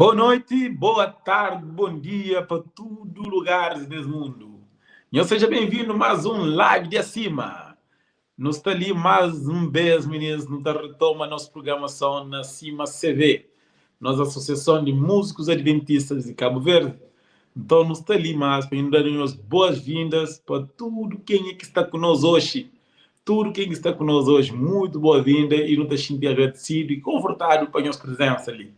Boa noite, boa tarde, bom dia pa tudo lugares des mundo. Nhos seja bem-vindo mais um live de acima. Nós está ali mais um vez, meninos, nós tá retoma nossa programação na Cima CV, nossa Associação de Músicos Adventistas de Cabo Verde. Então, nós está ali mais para dar as boas-vindas para tudo quem é que está conosco hoje. Tudo quem está conosco hoje, muito boa-vinda e não está sentindo agradecido e confortado com a nossa presença ali.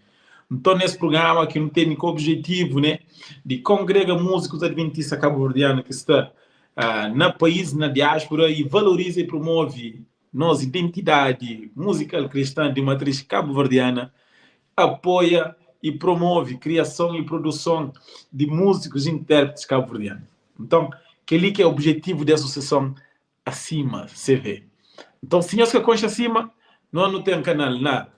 Então, nesse programa que não tem como objetivo, né, de congrega músicos adventistas cabo-verdianos que está na país, na diáspora e valoriza e promove nossa identidade musical cristã de matriz cabo-verdiana, apoia e promove criação e produção de músicos e intérpretes cabo-verdianos. Então, aquele que é o objetivo da associação Acima CV. Então, se nós que consta acima, nós não tem canal na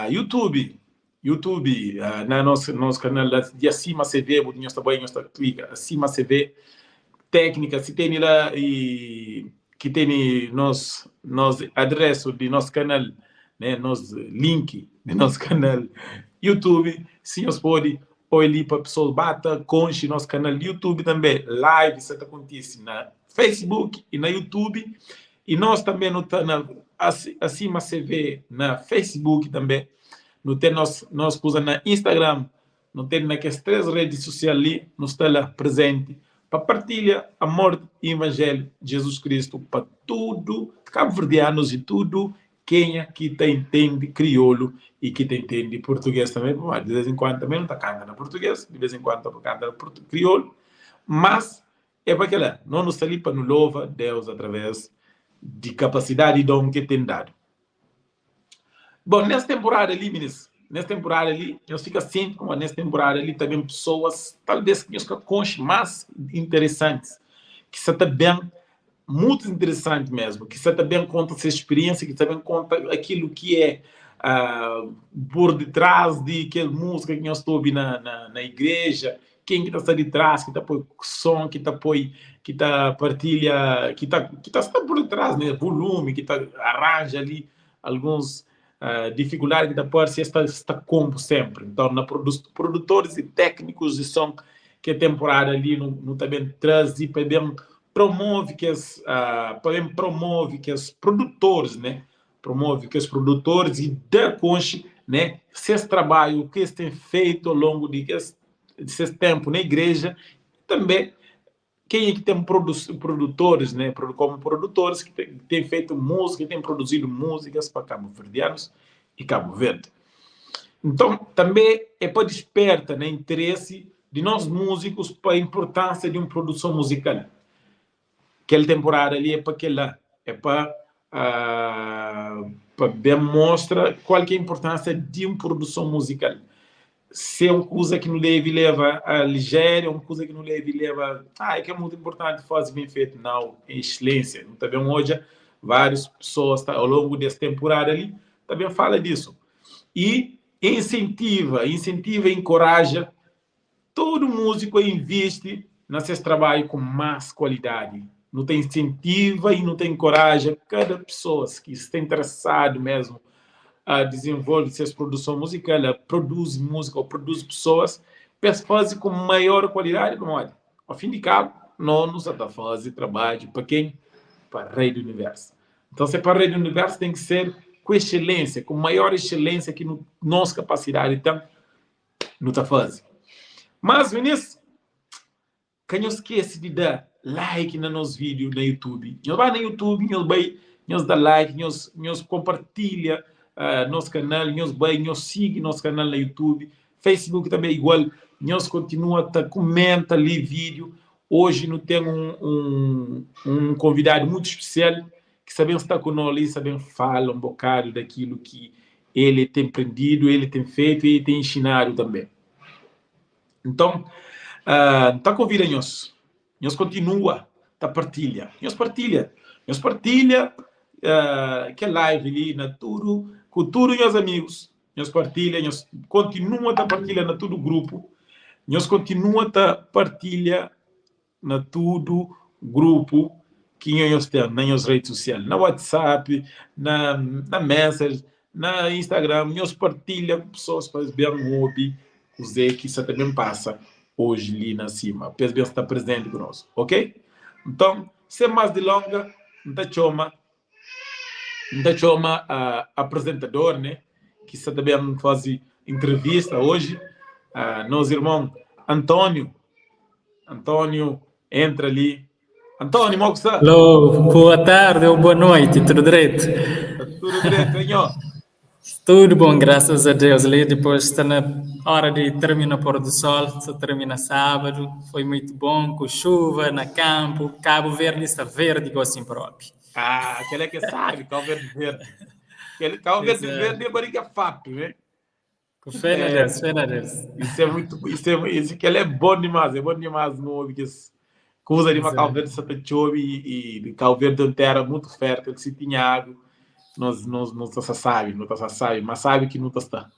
YouTube, YouTube, na nosso canal de Acima CV, o nós também nós clica Acima CV, técnica, se tem lá e que tem nosso adresso de nosso canal, né, nosso link de nosso canal YouTube, se nós pode pôr ali para pessoas bata, conche nosso canal YouTube também, live, isso acontece na Facebook e na YouTube, e nós também no tá na Acima CV na Facebook também, no tem nós usa na Instagram, não tem naquelas três redes sociais ali, nós está lá presente para partilhar amor e evangelho de Jesus Cristo para tudo cabo-verdianos e tudo quem aqui tá entende crioulo e que tá entende português também, mas de vez em quando também não tá cantando português, de vez em quando tá cantando crioulo, mas é para aquela, não nos ali para nos louva Deus através de capacidade e dom que tem dado. Bom, nessa temporada ali, meninos, nessa temporada ali, eu fico assim, como nessa temporada ali também pessoas, talvez que eu conche mais interessantes, que está bem, muito interessante mesmo, que está bem conta essa experiência, que também conta aquilo que é por detrás de aquela música que nós ouve na igreja, quem que está de trás, que está põe som, que está põe, que está partilha, que está, que está, está por detrás, né? Volume, que está arranja ali alguns dificuldades que está por se está como sempre. Então, na produtores e técnicos de som que a temporada ali no também traz e também promove que as, também promove que os produtores, né? Promove que os produtores e da conche, né? Se esse trabalho que eles têm feito ao longo de esse, desse tempo na igreja, também quem é que tem produtores, né? Como produtores que têm feito música, têm produzido músicas para cabo-verdianos e Cabo Verde. Então, também é para desperta, né, interesse de nós músicos para a importância de uma produção musical. Aquela temporada ali é para aquela, é para demonstra qual que é a importância de uma produção musical. Se é uma coisa que não deve levar a ligeira, é uma coisa que não deve levar, é que é muito importante fazer bem feito, não, é excelência. Também hoje, várias pessoas tá, ao longo dessa temporada ali, também fala disso. E incentiva e encoraja todo músico a investir nesse trabalho com mais qualidade. Não tem incentiva e não tem encoraja cada pessoa que está interessado mesmo a desenvolver sua produção musical, a produz música ou produz pessoas, para fazer com maior qualidade, como olha, ao fim de cabo, não nos está fazer trabalho para quem? Para o Rei do Universo. Então, se é para o Rei do Universo, tem que ser com excelência, com maior excelência que no, nossa capacidade, então, não está fazendo. Mas, Vinícius, que não esquece de dar like no nosso vídeo no YouTube. Nós vai no YouTube, nós vai, nós dá like, nós compartilha nosso canal, nós vai, nós siga nosso canal no YouTube, Facebook também é igual, nós continua a comenta ali vídeo. Hoje não tem um convidado muito especial que sabemos estar conosco ali, sabemos fala um bocado daquilo que ele tem aprendido, ele tem feito e tem ensinado também. Então, tá convida nós. Nós continua, tá partilha. Nós partilha. Nós partilha, que é live ali na tudo, com tudo meus amigos. Nós partilha, nós continua tá partilha na tudo grupo. Nós continua tá partilha na tudo grupo que nós temos nas redes sociais, na WhatsApp, na Messenger, na Instagram, nós partilha com pessoas para ver um hobby. kuzê ki sa ta ben pasa oji li na sima, pa es ben sta prezenti ku nos, ok? Nton, sen más dilonga, N ta txoma, N ta txoma aprezentador, né, ki sa ta ben faze intrivista oji, nos irmon António. António, entra li. António, mo ku sta? Alô, boa tarde ou boa noite, tudo direito? Tá tudo direito, senhor? Tudo bom, graças a Deus. Ali depois está na hora de terminar pôr do sol, só termina sábado. Foi muito bom, com chuva na campo. Cabo Verde está verde igual assim próprio. Ah, aquele é que sabe, Cabo Verde verde. Aquele Cabo Verde verde é barriga fato, né? Com fé na Deus, fé na Deus. Isso é muito, isso é, isso que ele é bom demais, é bom demais no ouvir que esse coisa de uma Cabo Verde só tá chove e Cabo Verde é uma terra muito fértil, se tinha água, nós nós não tá sabe, não tá sabe, mas sabe que não tá está.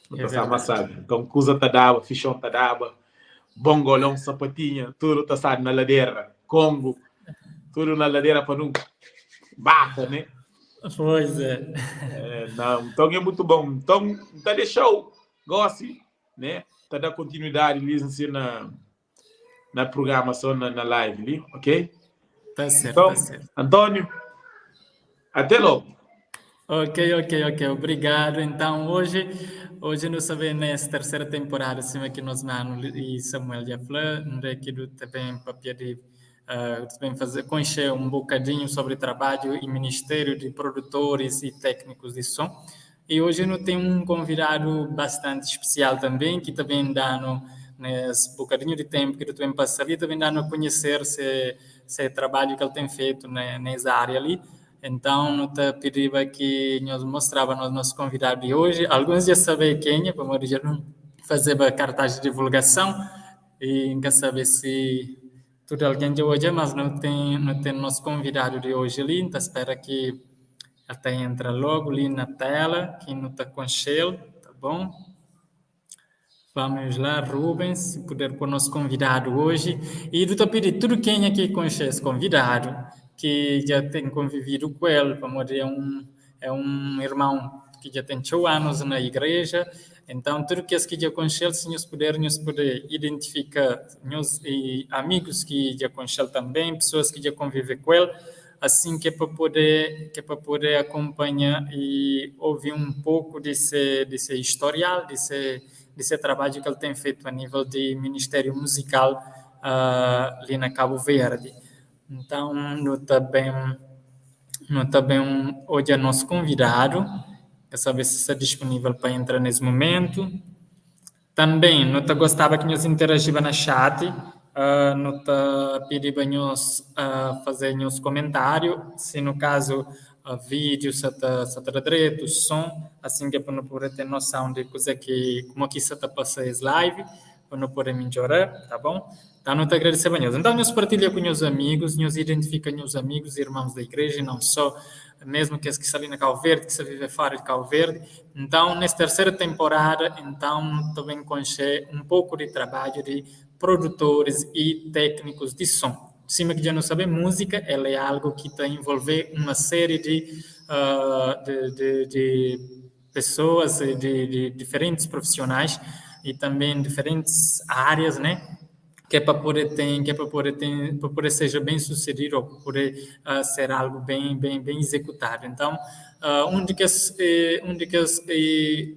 Não tá sabe, mas sabe. Então coisa tá dava, fichão tá dava, bongolão, sapatinha, tudo tá sabe na ladeira, Congo, tudo na ladeira para não bata, né? Pois é. É, não, então é muito bom. Então, tá deixou, goste, né? Tá dar continuidade ali assim, na programação, na live ali, ok? Tá certo, Então, tá certo. Antônio, até logo. Ok, ok, ok. Obrigado. Então, hoje nós sabemos nessa terceira temporada, assim, aqui nós mano e Samuel já falou, onde é que do também papel de também fazer conhecer um bocadinho sobre trabalho e ministério de produtores e técnicos de som. E hoje nós temos um convidado bastante especial também, que também dá no, nesse bocadinho de tempo que também passa ali, também dá a conhecer esse trabalho que ele tem feito, né, nessa área ali. Então, não te pediva que nós mostrava no nosso convidado de hoje. Alguns já sabem quem é, como já não fazer a cartaz de divulgação e nunca saber se tudo alguém de hoje, mas não tem nosso convidado de hoje ali, então espera que até entra logo ali na tela, que não está com ele, tá bom? Vamos lá, Rubens, se puder pôr nosso convidado hoje. E eu estou pedindo tudo quem aqui conhece esse convidado, que já tem convivido com ele, como é um irmão que já tem 8 anos na igreja. Então, tudo que que já conhece, se nós pudermos, nós poder identificar meus e amigos que já conhecem também, pessoas que já convivem com ele, assim que é para poder acompanhar e ouvir um pouco desse historial, desse trabalho que ele tem feito a nível de ministério musical ali na Cabo Verde. Então, no também hoje é nosso convidado, quer saber se está disponível para entrar nesse momento. Também, não te gostava que nós interagiva na chat, não te pedia nós fazer nos comentário, se no caso vídeo se está se tá direito, som, assim que é para não poder ter noção de coisa que como que se está passando esse live, para não poder melhorar, tá bom? Então, não te agradecer bem. Então, nós partilha com os amigos, nós identifica os amigos e irmãos da igreja, e não só, mesmo que as que estão ali na Cabo Verde, que se vive fora de Cabo Verde. Então, nesta terceira temporada, então, também conhecer um pouco de trabalho de produtores e técnicos de som. Cima que já não sabe, música, ela é algo que está envolver uma série de pessoas, de diferentes profissionais e também diferentes áreas, né? Que é para poder ter, para poder seja bem sucedido ou para poder ser algo bem bem bem executado. Então, um de que as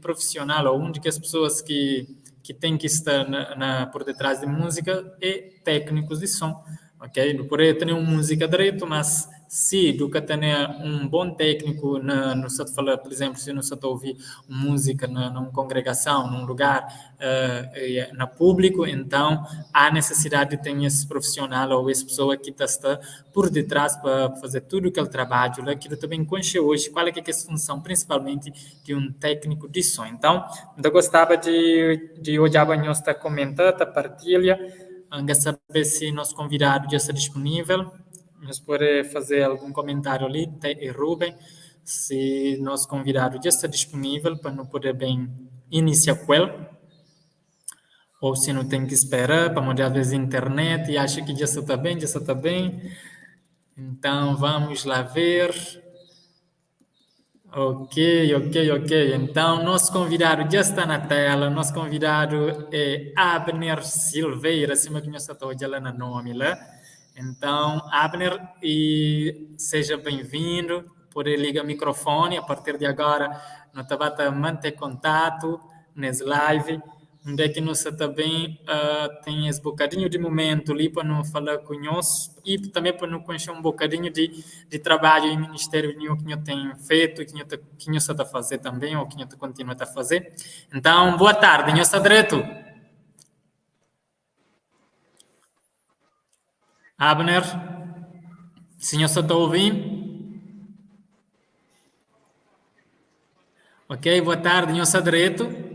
profissional ou um de que as pessoas que tem que estar por detrás de música é técnicos de som, ok? Não poder ter uma música direito, mas se do que tem um bom técnico na, no se fala, por exemplo, se não se ouvir música numa congregação, num lugar na público, então há necessidade de ter esse profissional ou essa pessoa que está por detrás para fazer tudo aquele trabalho lá, que eu também conheço hoje qual é que é essa função, principalmente de um técnico de som. Então, eu gostava de olhar para nós está comentando, partilha, ainda saber se nosso convidado já está disponível. Nós pode fazer algum comentário ali, e Ruben, se nosso convidado já está disponível para não poder bem iniciar com ele, ou se não tem que esperar para mandar às vezes internet e acha que já está bem, já está bem. Então vamos lá ver. Ok, ok, ok. Então, nosso convidado já está na tela. Nosso convidado é Abner Silveira, acima que nós está lá na nome lá. Então, Abner, e seja bem-vindo. Poder ligar o microfone. A partir de agora, nós vamos manter contato nesse live. Onde é que nós também tem esse bocadinho de momento ali para não falar com nós e também para não conhecer um bocadinho de trabalho e ministério que nós tem feito, que nós está a fazer também, ou que nós continua a fazer. Então, boa tarde, nós está direito. Abner, se nós está ouvindo? Ok, boa tarde, nós está direito.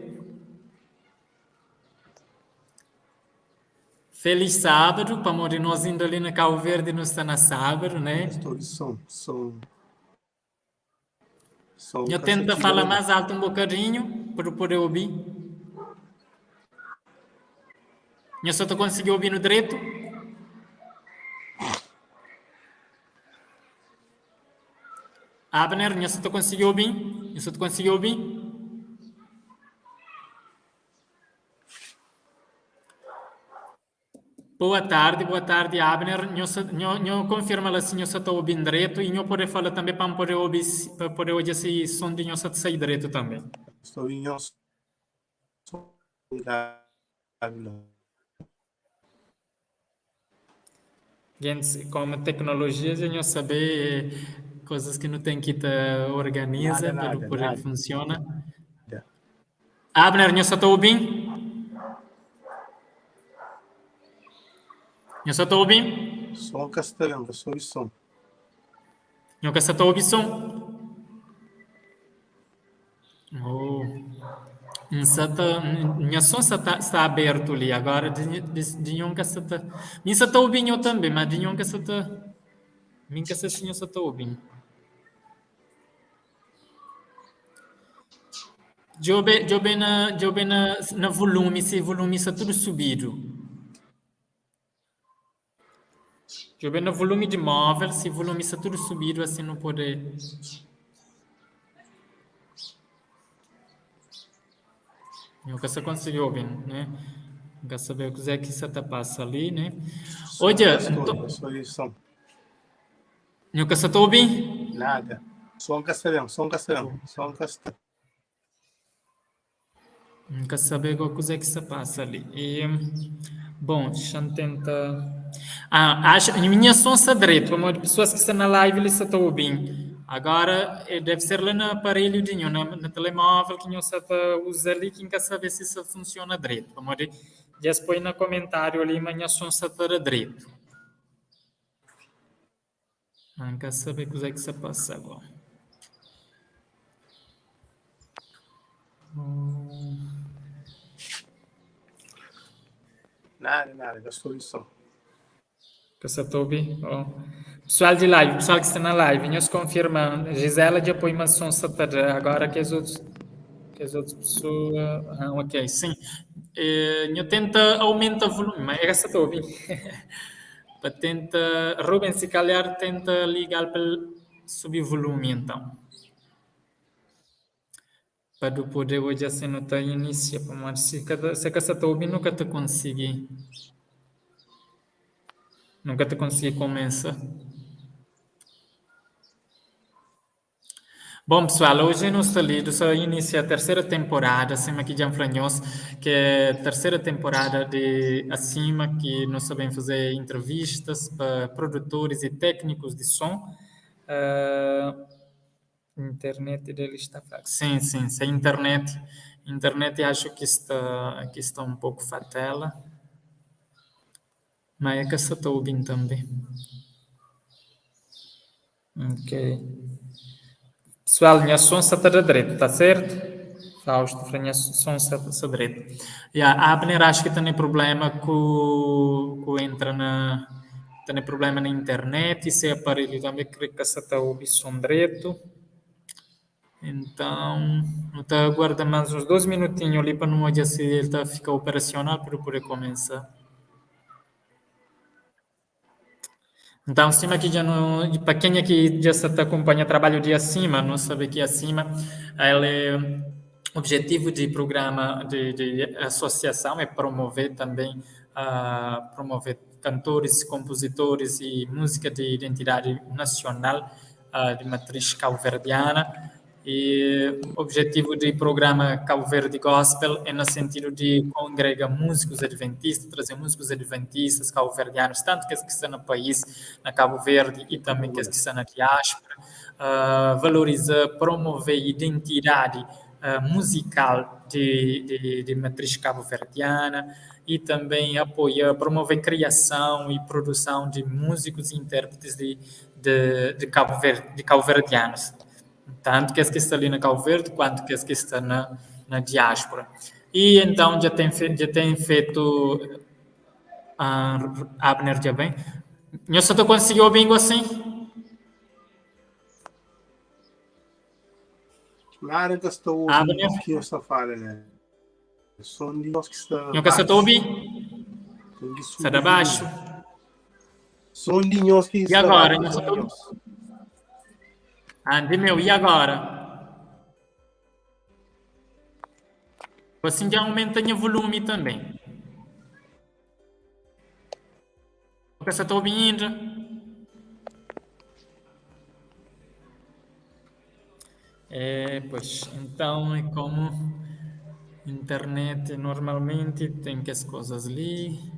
Feliz sábado, para morrer nós indo ali na Cabo Verde, não está na sábado, né? Estou de som, som. Som Eu tento falar mais alto um bocadinho para poder ouvir. Eu só estou conseguindo ouvir no direito. Abner, eu só estou conseguindo ouvir. Eu só estou conseguindo ouvir. Boa tarde, Abner. Nho confirma lá se nho está ouvindo direito e nho pode falar também para poder ouvir, para poder ouvir esse som de nho está sair direito também. Estou em nho. Gente, como tecnologia, já nho saber coisas que não tem que te organiza Nada, para nada, poder nada. funciona. Abner, nho está ouvindo? Nho está ouvindo? Som castelhano, sou som. Nho que está ouvindo som? Oh. Minha som está aberto ali agora de nunca está. Minha está ouvindo também, mas de nunca está. Minha que está está ouvindo. Jobe na volume, se volume está tudo subido. Jobe na volume de móvel, se volume está tudo subido, assim não pode. Nunca se conseguiu ouvir, né? Nunca saber o que é que se tá passa ali, né? Olha, então... Sou Nunca se tá ouvindo? Nada. Som castelhano, som castelhano, som castelhano. Nunca saber o que é que se passa ali. E, bom, deixa eu tentar... Ah, acho, minha som está direito, como pessoas que estão na live, eles estão ouvindo. Agora, deve ser lá no aparelho de nho, no telemóvel que nho está usa ali, que nunca sabe se isso funciona direito. Como de, já põe no comentário ali, mas minha som está direito. Nunca sabe o que é que se passa agora. Nada, nada, da solução. Que oh. Pessoal de live, pessoal que está na live, nos confirma. Gisela já põe uma som agora que as outras pessoas. Ah, ok, sim. Eu tenta aumentar o volume, mas essa está ouvindo. Para tenta, Ruben, se calhar tenta ligar para subir o volume então. Para poder hoje assim não tá inicia, mas se cada se que está ouvindo nunca te consegui. Nunca te consegui começar. Bom, pessoal, hoje nós está ali, só inicia a terceira temporada, acima aqui de Anfranhos, que é a terceira temporada de Acima, que nós sabemos fazer entrevistas para produtores e técnicos de som. Internet dele está fraca. Sim, sim, sem internet. Internet acho que está um pouco fatela. Mas é que só estou ouvindo também. Ok. Pessoal, minha som está direito, tá certo? Fausto, minha som está direito. E a Abner acho que tem problema com entra na... Tem problema na internet, esse aparelho também creio que está ouvindo som direito. Então, estou aguardando mais uns 2 minutinhos ali para não olhar se ele tá ficar operacional para poder começar. Então, sima ki dja nu, pa kenha ki dja sta ta kunpanha trabalhu di Asima, nu sabe ki Asima el é objetivu di prugrama di di asosiason é promove tanben promove kantoris, konpozitoris y múzika di identidadi nasional di matris kauverdiana. E objetivu di prugrama Cabo Verde Gospel é na sentidu di kongrega múzikus adventista, traze múzikus adventistas kabuverdianus, tantu kes ki sta na país, na Kabu Verdi y tanbe kes ki sta na diáspora, valoriza, promove identidadi muzikal di di matris kabuverdiana y tanbe apoia, promove kriason y produson di múzikus y intérpretis di di Kabu Verdi, di kabuverdianus. Tantu kes ki sta li na Kabu Verdi kuantu kes ki sta na na diáspora. I então dja ten dja ten fetu uh, Abner dja ben. Nhos sa ta konsigi obi-m gosin? Nada ka sta obi Abner? ki nhos sta fala né? Som di nhos ki sta Nho ka sa ta baixo. obi? Tem ki Sta subi da baxu. volume. Som di nhos ki E sta agora? baixo, Nho sa som ta di obi? nhos. Ah, di meu, e agora? Assim já aumenta nha volume também. Você está ouvindo? É, pois, então é como internet normalmente tem que as coisas ali.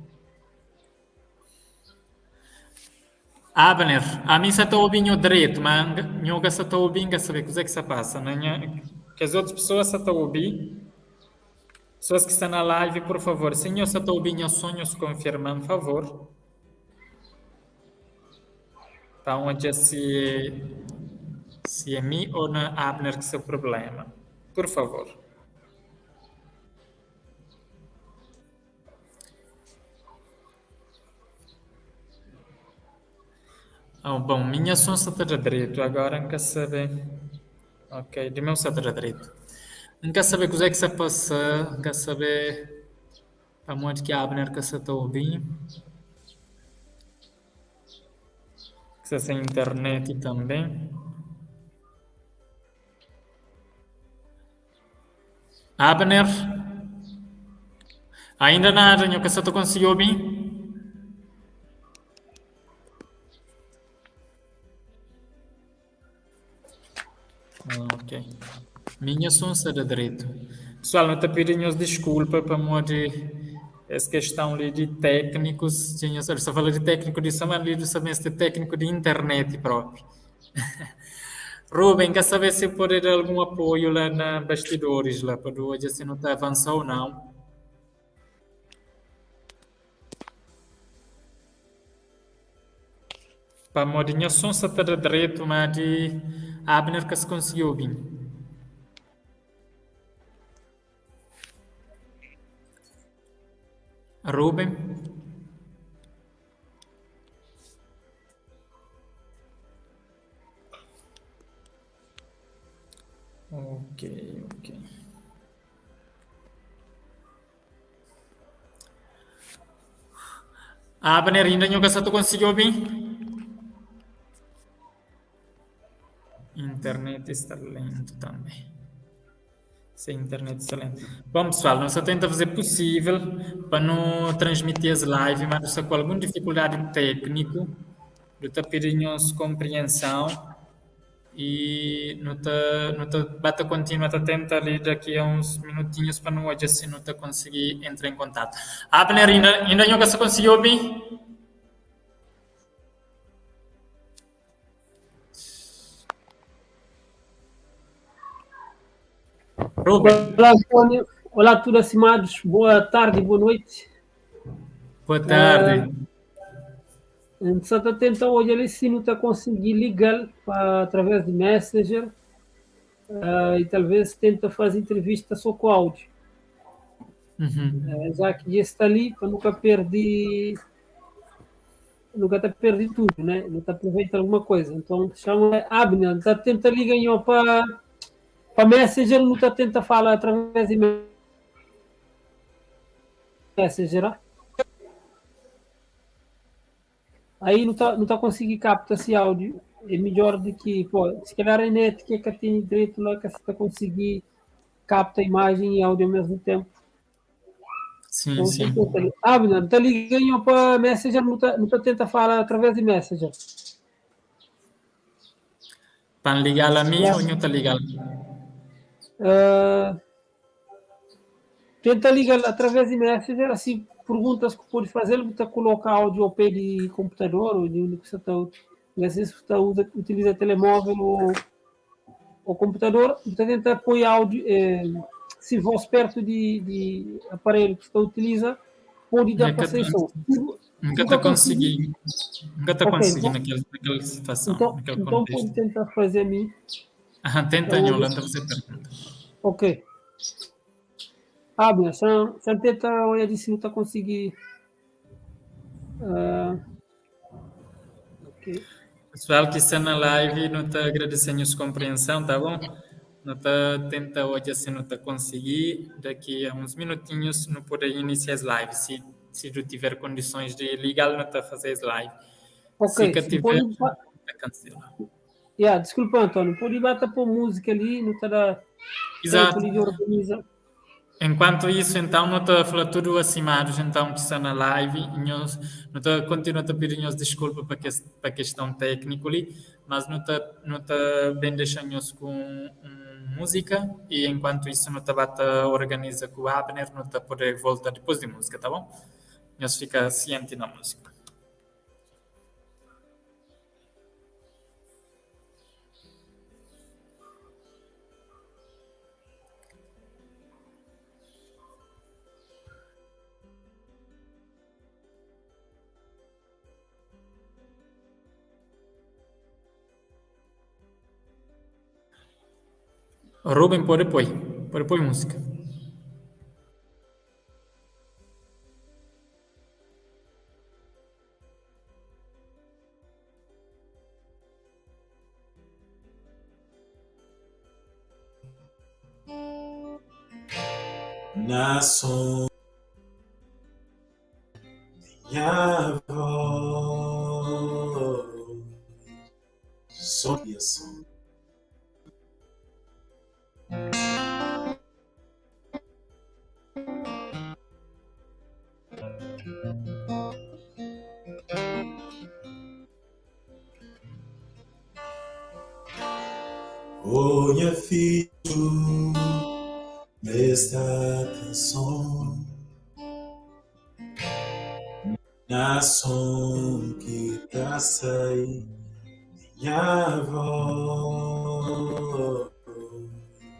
Abner, ami sa ta obi nho dretu, ma nho ka sa ta obi, N ka sabe kuzê ki sa pasa na nha. Kes otus pesoa sa ta obi. Pesoas ki sta na live, pur favor, si nho sa ta obi nha son, nhos konfirma-m, favor. Pa N odja si si é mi ô na Abner ki sta prubléma. Pur favor. Oh, bom, minha som sa ta da dretu, agora N ka sabe. Ok, di meu sa ta da dretu. N ka sabe kuzê ki sa pasa, N ka sabe pamodi ki Abner ka sa ta obi. Sa sen internet tanbe. Abner, Ainda nada, nho ka sa ta konsigi obi? Ah, ok. Minha som sta da dretu. Pessoal, nu ta pidi nhos diskulpa pamodi es questão li di técnicos, dja nhos sabe, sta fala di técnico di som, mas li nu sta meste técnico di internet propi. Ruben, ka sabe se pode dar algum apoio lá na bastidores lá para hoje se não tá avançar ou não. Pamodi nha som sa ta da dretu, ma di Abner ka se konsigi obi. Ruben? Ok, ok. Abner, inda nhu ka sa ta konsigi obi? Internet sta lento tambe. Se internet sta lento. Bom, pessoal, nu sta tenta fazer possível pa nu transmiti es live, mas nu sta ku algun difikuldadi tékniku. Nu ta pidi nhos komprienson y nu ta nu ta ba ta kontinua ta tenta li daki a uns minutinhus pa nu odja si nu ta konsigi entra en kontatu. Abner, inda inda nho ka sta konsigi obi? Ruben. Olá, Antônio. Olá, tudo acimados. Boa tarde, boa noite. Boa tarde. Uh, só está tentando olhar ali se não está conseguindo ligar para, através de Messenger uh, e talvez tenta fazer entrevista só com áudio. Uhum. Uh, já que está ali, para nunca perder nunca tá perdi tudo, né? Não tá aproveitando alguma coisa. Então chama Abner, tá tenta ligar para para Messenger, não tá tenta falar através de Messenger. Aí nu ta, nu ta konsigi kapta si áudiu é midjor di ki, pô, se calhar a net que ka tene direito lá ka ta konsigi capta imagem e áudio ao mesmo tempo. Sim, Então, sim. tenta ali. Abner, não tá ligando para Messenger, não tá, não tá tenta falar através de Messenger. Pan ligar a mim ou não tá ligado? Ah, tenta ligar através de Messenger, assim, perguntas que pode fazer, você coloca áudio ao pé de computador ou de onde que você tá, às vezes você tá, usa, utiliza telemóvel ou, ou computador, você tenta pôr áudio, se voz perto de, de aparelho que você utiliza, pode dar Nunca para sair som. Nunca te consegui, nunca te Ok, consegui então- naquela, naquela situação, Então, naquele então contexto. pode tentar fazer a mim. Ah, tenta, Eu- Yolanda, você pergunta. Ok. Abner, se, se tenta olhar se não está conseguindo. Ah, ok. Pessoal que está na live, não está agradecendo a sua compreensão, tá bom? Não está tenta hoje se não está conseguir, daqui a uns minutinhos não pode iniciar as lives. Se se não tiver condições de ligar, não está fazer as live. Ok. Se que se tiver, pode, tá cancela. yeah, desculpa, Antônio. Pode bater por música ali, não está da. Exato. Pode organiza. Enquanto isso, então, não estou a falar tudo acima dos então que está na live, e nós, não estou continuo a pedir nós desculpa para que para questão técnica ali, mas não está não tá bem deixando nós com música e enquanto isso não está bata organiza com o Abner, não está poder voltar depois de música, tá bom? Nós fica ciente na música. Ruben, pode pôr, pode pôr música. Na som minha voz, som criação. Oh, minha filho, presta atenção na som que tá saindo minha voz,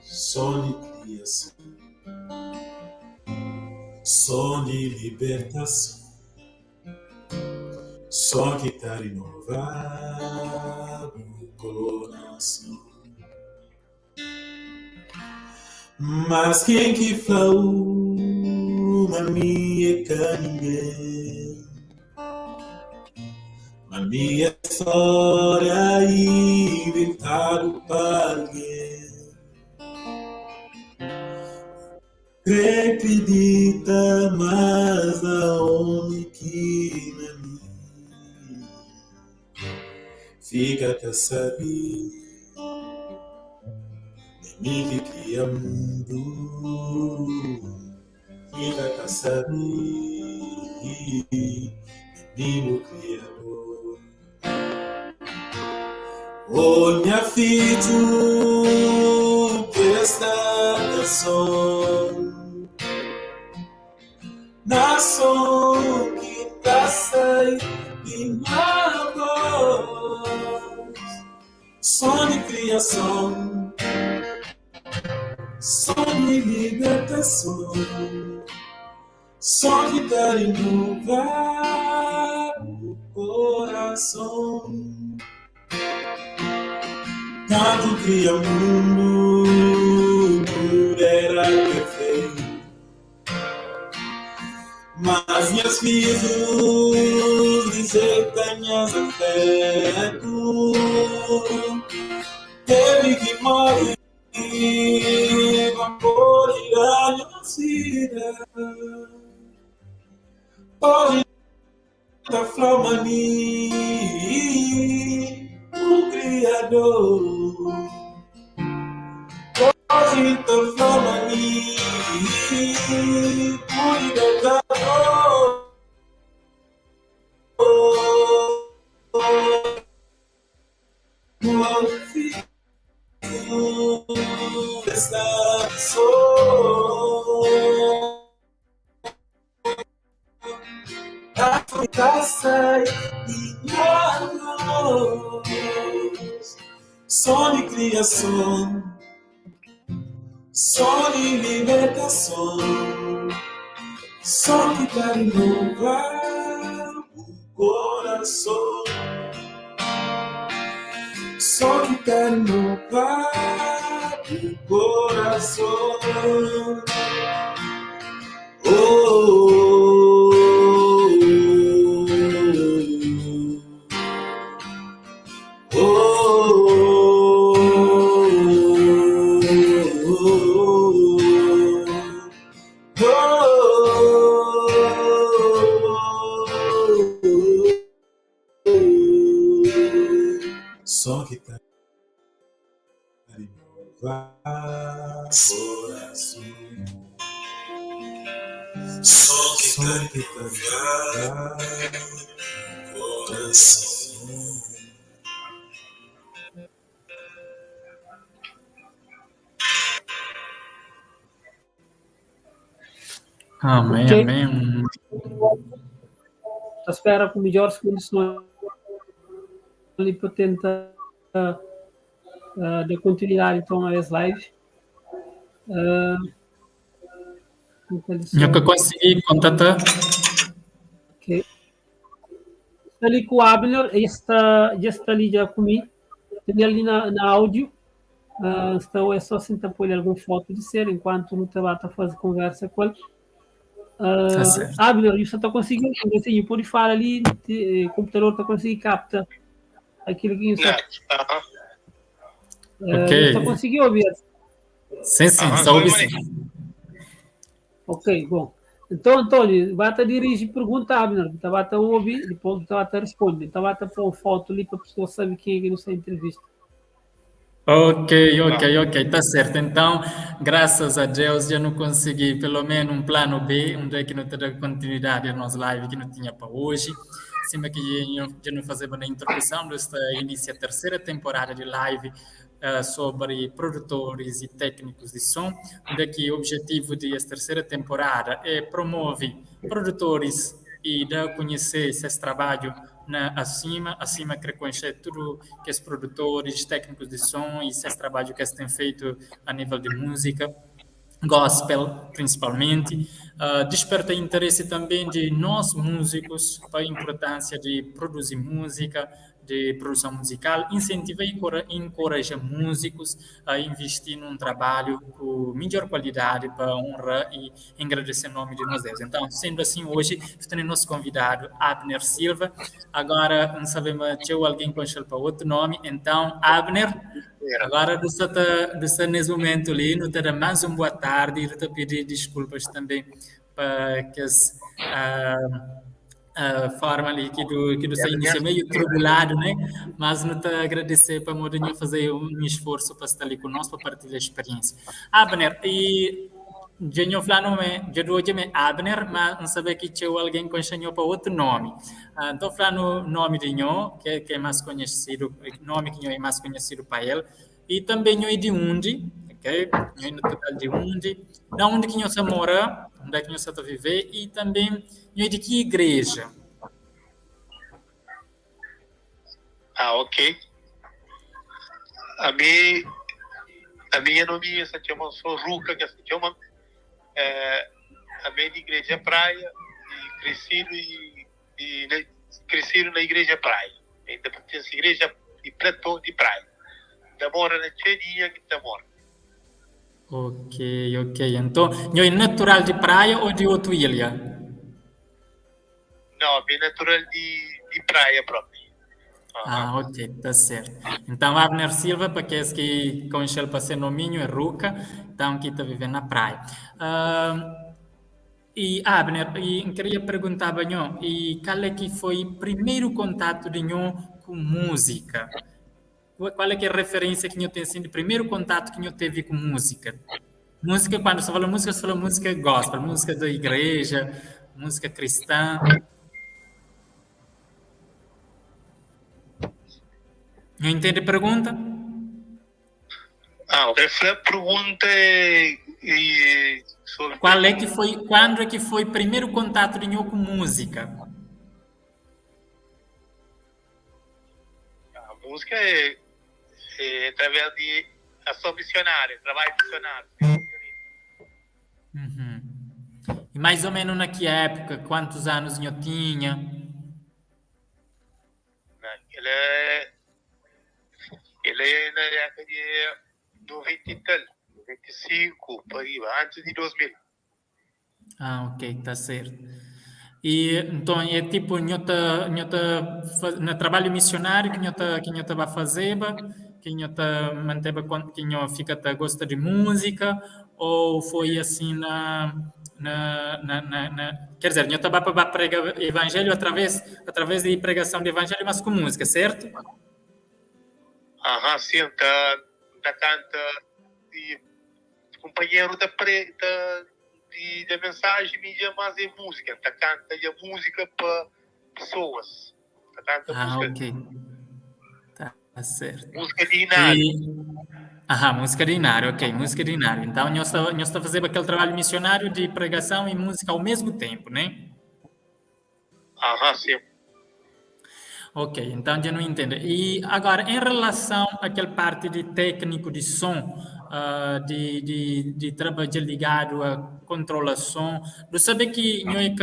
som de criação, som de libertação, som que tá renovado o coração. Mas quem que falou, minha que ninguém. A minha história inventado para alguém. Acredita mais na homem que na mim. Fica até saber. Nem que cria mundo. Fica até saber. Menino criador. Oh, minha filho, presta atenção na som que tá saindo minha voz. Som de criação, som de libertação, som que tá renovar o coração. Tanto cria mundo, tudo era perfeito. Mas minhas filhos rejeitam minhas afetos. Teve que morrer, por ir a minha vida. Pode ta fla ma mi bu Kriador. Gosi N ta fla ma mi bu Libertador. Som di kriason, som di libertason, som ki ta renova bu korason, som ki ta renova bu korason. Só que tá Amém, Ok. amém. Ta spera ku midjóres kondisons ali pa tenta da continuidade então a esse live. Nhu ka konsigi kontata. Ok. Sta ali ku Abner, e sta, dja sta ali dja ku mi. Tene ali na, na áudio. Sta, é só sinta pôr algum foto de ser enquanto nu ta ba ta fazer conversa com ele. Tá certo. Abner, você tá conseguindo, assim, pode falar ali, o computador tá conseguindo capta aquilo que você Aham. Ok. Você conseguiu ouvir? Sim, sim, Aham, só ouvi foi sim. Ok, bom. Então, Antônio, vai te dirigir pergunta, Abner. Então, vai te ouvir, depois vai te responder. Então, vai te pôr foto ali para a pessoa saber quem é que não está entrevista. Ok, ok, ok, tá certo. Então, graças a Deus, já não consegui pelo menos um plano B, onde é que não terá continuidade a nossa live que não tinha para hoje. Cima que já não fazemos na introdução desta inicia a terceira temporada de live sobre produtores e técnicos de som, onde é que o objetivo desta terceira temporada é promover produtores e dar a conhecer esse trabalho na acima, acima que reconhecer tudo que os produtores, técnicos de som e esse trabalho que eles têm feito a nível de música, gospel principalmente. Desperta interesse também de nós músicos para a importância de produzir música, de produção musical, incentiva e encoraja músicos a investir num trabalho com melhor qualidade para honrar e engrandecer o nome de nós Deus. Então, sendo assim, hoje temos nosso convidado Abner Silva. Agora, não sabemos se alguém conhece para outro nome. Então, Abner, agora você está nesse momento ali, não te dá mais uma boa tarde e te pedir desculpas também para que as a forma ali que do seu início é meio turbulado, né? Mas não te agradecer para poder fazer um esforço para estar ali conosco para partilhar a experiência. Abner, e já falando nome, já do hoje é Abner, mas não sabe que tinha alguém que ensinou para outro nome. Então falando o nome de nho, que é mais conhecido, nome que é mais conhecido para ele, e também nho é de onde, ok? Nho é natural de onde, da onde que nho se mora, onde é que nho se está viver e também nho é de que igreja? Ah, ok. A minha nome se chama Ruca, que se chama a minha de igreja Praia e crescido e crescido na igreja Praia. Ainda pertence à igreja de Platão de Praia. Da mora na Tchenia que da mora. Ok, ok. Então, nho é natural de praia ou de outra ilha? Não, é natural de praia própria. Ah, ok, tá certo. Então, Abner Silva, para aqueles que conhecem para ser nominho, é Ruca, então que está vivendo na praia. E Abner, e N queria perguntaba nho, e kal é ki foi primeiro contato de nho ku música? Qual é que é a referência que nho tem assim de primeiro contato que nho teve com música? Música, quando você fala música, você fala música gospel, música da igreja, música cristã. Nho entende a pergunta? Ah, ok. A pergunta é, é sobre Qual é que foi, quando é que foi o primeiro contato de nho com música? A música é, é através de ação missionária, trabalho missionário. Uhum. E mais ou menos na que época, quantos anos nho tinha? Ele é, ele é na década de 90 e tal, 95, por aí, antes de 2000. Ah, ok, tá certo. E então é tipo nho ta, nho ta na trabalho missionário que nho ta, que nho ta ba fazeba, que nho ta manteba que nho fica ta gosta de música, ou foi assim na, na, na, na, na quer dizer, nho ta ba pa prega evangelho através, através de pregação de evangelho, mas com música, certo? Aham, sim, tá, tá canta e companheiro da pre, da, de, da mensagem mídia, mas é música, tá canta e a música para pessoas. Tá canta Ah, música. ok. Tá certo. Música de Inário. E, aham, música de Inário, ok, música de Inário. Então, nós está, nós está fazendo aquele trabalho missionário de pregação e música ao mesmo tempo, né? Aham, sim. Ok, então já não entendo. E agora, em relação àquela parte de técnico de som, de, de, de trabalho ligado a controlar som, eu sabe que não é que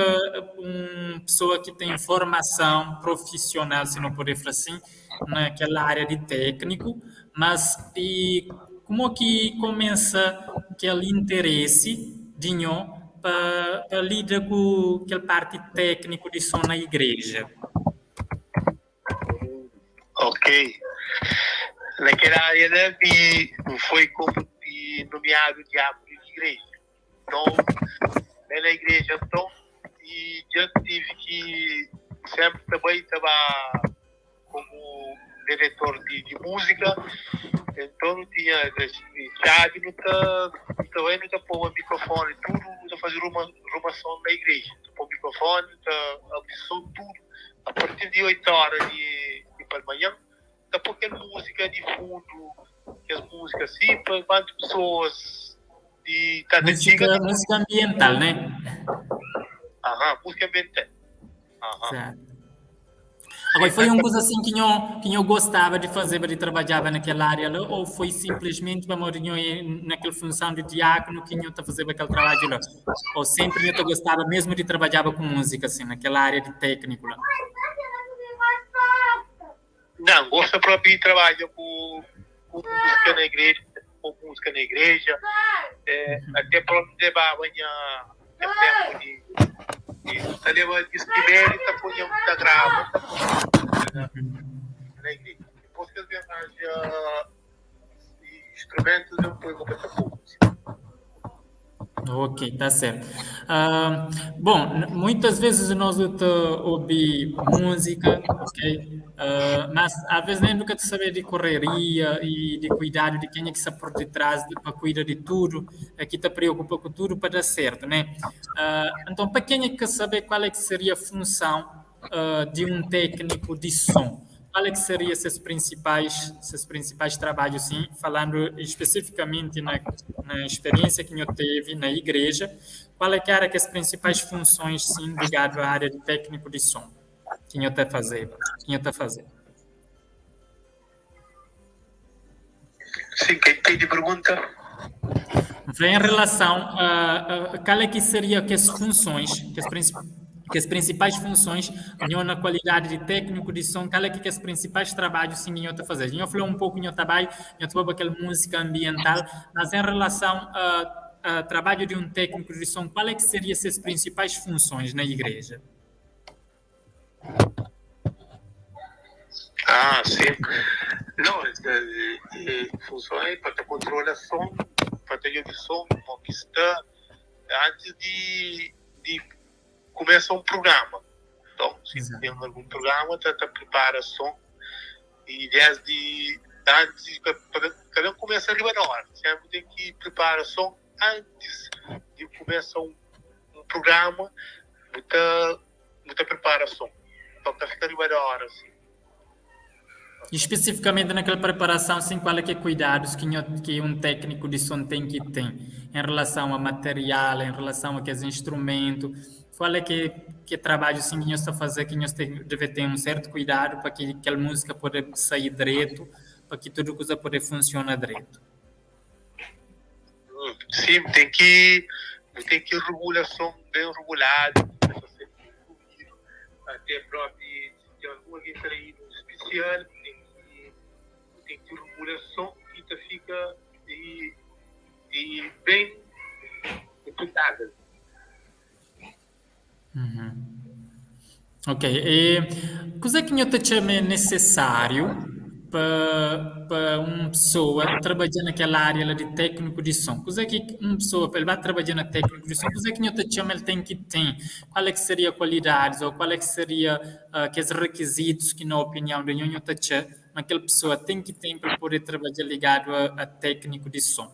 uma pessoa que tem formação profissional, se não poder falar assim, naquela área de técnico, mas e como que começa aquele interesse de nho para lidar com aquela parte técnico de som na igreja? Ok. Naquela área né, foi como nomeado diácono de igreja. Então, na igreja, então, e eu tive que sempre também estava como diretor de, de música, então não tinha chave, não tá, também não tá pôr o microfone, tudo, não fazer uma arrumação na igreja. Pôr o microfone, tá, abrir som, tudo. A partir de 8 horas de, de para manhã, tá pôr aquela música de fundo, que as músicas assim, para quantas pessoas de cada Música, música ambiental, né? Aham, música ambiental. Aham. Certo. Agora, foi uma coisa assim que eu, que eu gostava de fazer, de trabalhar naquela área lá, ou foi simplesmente para morrer naquela função de diácono que eu estava fazendo aquele trabalho lá? Ou sempre eu gostava mesmo de trabalhar com música, assim, naquela área de técnico lá? Não, gosto próprio de trabalho com, com música na igreja, com música na igreja, é, até próprio levar minha tempo de, de tá levando de primeiro e tá punha muita grava na, na igreja. Depois que eu arranjo instrumentos, eu ponho para pouco. Ok, tá certo. Bom, muitas vezes nós ouvimos música, ok? Mas às vezes nem nunca te saber de correria e de cuidado de quem é que está por detrás para cuidar de tudo, aqui te preocupa com tudo para dar certo, né? Então, para quem é que saber qual é que seria a função de um técnico de som? Qual é que seriam seus principais, seus principais trabalhos, sim, falando especificamente na, na experiência que eu teve na igreja, qual é que eram as principais funções, sim, ligado à área de técnico de som que eu está fazendo, que eu tá fazendo? Sim, quem tem de pergunta? Vem em relação a, a qual é que seriam as funções, que as principais que as principais funções, nho na qualidade de técnico de som, qual é que as principais trabalhos sim nho tá fazer. Nho falou um pouco nho trabalho, nho trabalho aquela música ambiental, mas em relação a, a trabalho de um técnico de som, qual é que seriam essas principais funções na igreja? Ah, sim. Não, é, é, funções para controlar som, para ter de som, como que está antes de di kumesa un prugrama. Nton, si ten algun prugrama, ta ta pripara son i desdi antis pa ka ben kumesa riba di ora. Senpri ten ki pripara son antis di kumesa un prugrama, bu ta bu ta pripara son pa ka fika riba di ora si. E spesifikamenti na kel preparason, sin kual é ki é kuidadus ki nho ki un tékniku di son ten ki ten en relason a material, en relason a kes instrumentu, kual é ki ki é trabadju sin ki nhos ta faze ki nhos ten debe ten un sertu kuidadu pa ki kel múzika pode sai dretu, pa ki tudu kuza pode funsiona dretu? Sim, ten ki bu ten ki regula son ben reguladu, até propi si ten algun algen traídu spesial, bu ten ki bu ten ki regula son ki ta fika e e ben impekável. Ok, e kuzê ki nho ta txoma é nesesáriu pa pa un pesoa trabadja na kel ária la di tékniku di son? Kuzê ki un pesoa pa el ba trabadja na tékniku di son, kuzê ki nho ta txoma el ten ki ten? Kual é ki seria kualidadis ô kual é ki seria kes rekizitus ki na opinion di nho, nho ta txa ma kel pesoa ten ki ten pa el pode trabadja ligadu a tékniku di son?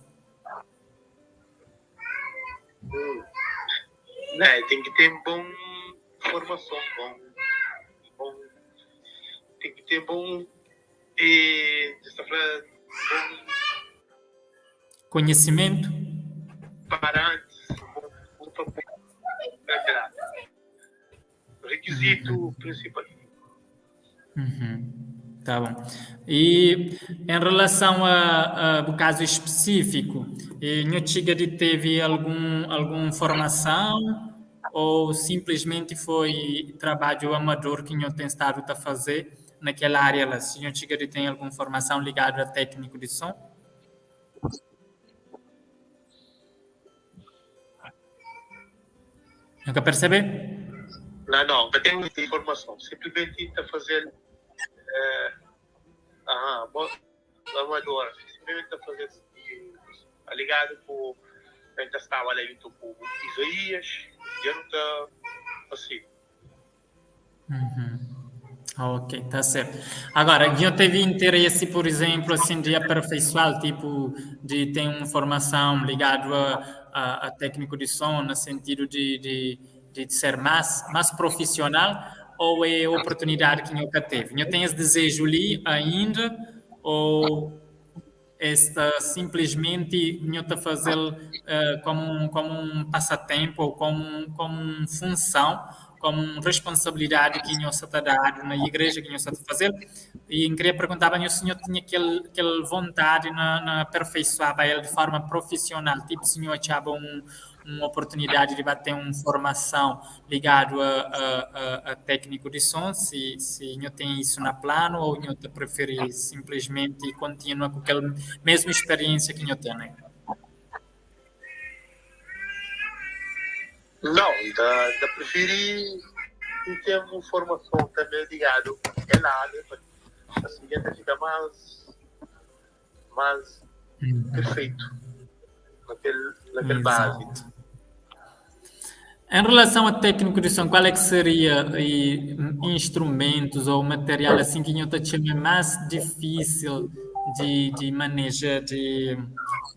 Né, ten ki ten bon formason, bon, bon, ten ki ten bon, e, di sta fla, bon. Konhisimentu. Para antis, bon, bon pa Rekizitu prinsipal. Uhum. Tá bom. E em relação a, a bu caso específico, e nho txiga di teve algum algum formação ou simplesmente foi trabalho amador que nho tem estado ta fazer naquela área lá? Se nho txiga di tem algum formação ligado a técnico de som? Nhu ka persebe? Não, não, N ka ten muita informason. Simplesmenti N ta faze-l eh, aha, bo amador. Simplesmenti N ta faze-l ligadu ku N ta staba la juntu ku Izaías, dja nu ta asi. Uhum. Ok, tá certo. Agora, eu teve interesse, por exemplo, assim, de aperfeiçoar, tipo, de ter uma formação ligado a, a, a técnico de som, no sentido de, de, de ser mais, mais profissional, ou é oportunidade que nunca teve? Eu tenho esse desejo ali ainda, ou esta simplesmente nho ta faze-l como um, como um passatempo ou como um, como um função, como um responsabilidade que nho sa ta dadu na igreja que nho sa ta faze-l. E N queria perguntaba nho se nho tinha kel, kel vontade na, na aperfeiçoaba el de forma profissional, tipo se nho atxaba um, un oportunidadi di ba ten un formason ligadu a, a, a, a tékniku di son, si, si nho ten isu na planu ou nho ta preferi sinplismenti kontinua ku kel mesmu speriénsia ki nho tene? Nau, N ta, N ta preferi ten un formason tanbe ligadu kel ária, pa asi N ta fika más. más perfeitu na kel na kel bazi. Exato. Em relação a técnico de som, qual é que seria e, instrumentos ou material assim que nho ta txema mais difícil de, de manejar, de,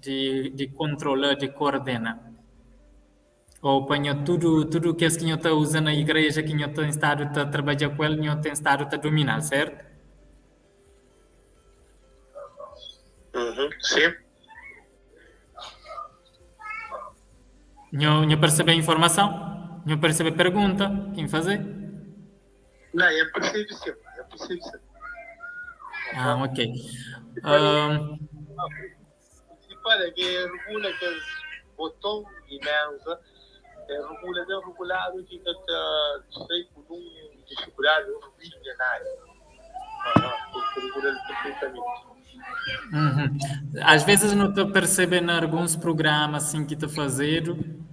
de, de controlar, de coordenar? Ou pa nho tudo tudo kes que nho ta usa na igreja que nho tem estado ta trabalhar com ele, nho tem estado ta dominar, certo? Uhum, sim. Nho, nho percebe a informação? Nho percebe a pergunta? Quem fazer? Não, eu percebo sim, eu percebo sim. Ah, ok. Um, Principal é que regula aqueles botão de mesa, é regula bem regulado que ka ta sai ku num dificuldade, um ruído de nada. Aham, tem que regular perfeitamente. Uhum. Às vezes não estou percebendo alguns programas assim que está fazendo.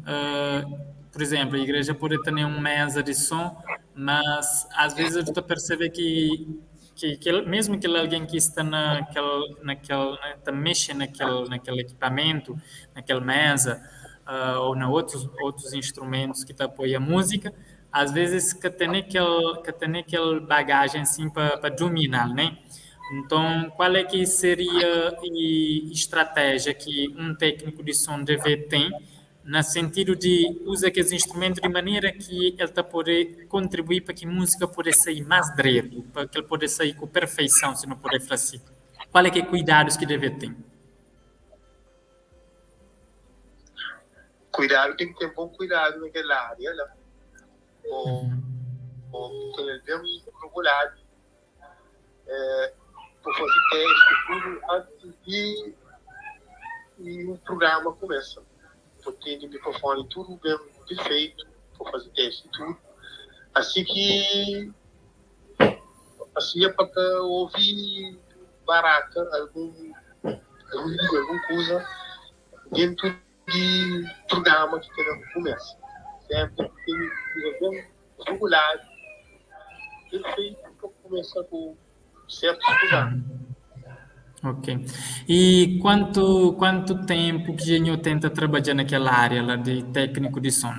Uh, por exemplo, a igreja pode ter uma mesa de som, mas às vezes eu estou percebendo que que, que mesmo que alguém que está naquele, naquele, né, tá mexendo naquele, naquele equipamento, naquela mesa, uh, ou na outros outros instrumentos que ta apoia música, às vezes que tem aquele que tem aquele bagagem assim para dominar, né? Então, qual é que seria a estratégia que um técnico de som deve ter no sentido de usar aqueles instrumentos de maneira que ele tá poder contribuir para que a música possa sair mais direito, para que ele possa sair com perfeição, se não puder falar assim. Qual é que é cuidados que deve ter? Cuidado, tem que ter bom cuidado naquela área lá. Ou ter bem regulado. É, para fazer teste, tudo antes de e o programa começa. Porque tem microfone tudo bem perfeito para fazer teste tudo. Assim que assim é para ouvir barata algum algum alguma coisa dentro de programa que cada começa. Sempre tem que bem regulado, perfeito para começar com certos programas. Ok. E quanto, quanto tempo que o tenta trabalhar naquela área lá de técnico de som?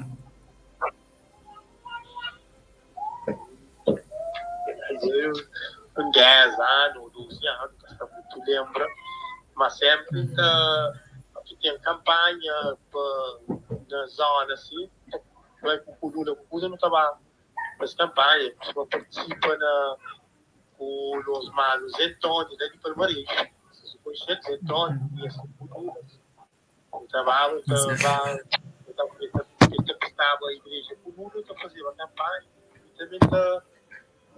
Um 10 anos, 12 anos, que está muito lembra, mas sempre uhum. tá, tem campanha pra, na zona assim, vai com coluna, com coisa não estava mas campanha, a pessoa participa na com os manos Antônio, né, de Palmares. Vocês conhecem Antônio, conhece Eu trabalho, eu trabalho, eu estava a igreja comum, eu fazia uma campanha, e também tá,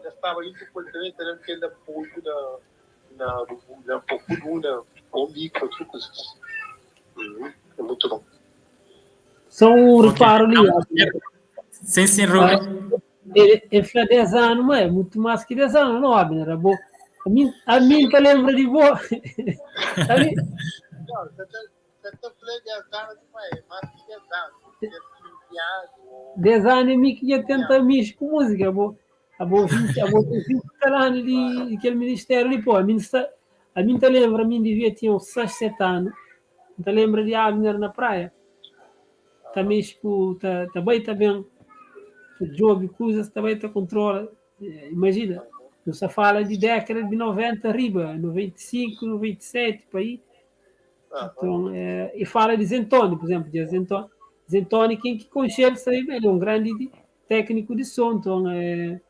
já estava indo por também tendo aquele apoio na na na coluna, ou micro, outras coisas. Uhum, é muito bom. Só um reparo ali. Sim, sim, Rubem. Ele, ele fala 10 anos, mas é muito mais que 10 anos, não, Abner? É bom. A mim, a mim que lembra de boa. A mim... Não, você está falando 10 anos, mas é mais que 10 anos. 10 anos e que ia tentar mexer com música. Bom, a bom 20, a bom 20 anos de aquele ministério ali, pô, a mim, a mim te lembra, a mim devia ter uns 6, 7 anos. Te lembra de Abner na praia. Tá mexe com, tá, tá bem, tá bem. Job, coisas também tá controla. Imagina, você fala de década de 90 arriba, 95, 97, para aí. Então, é, e fala de Zentoni, por exemplo, de Zentoni, Zentoni quem que conhece ele é um grande técnico de som, então é,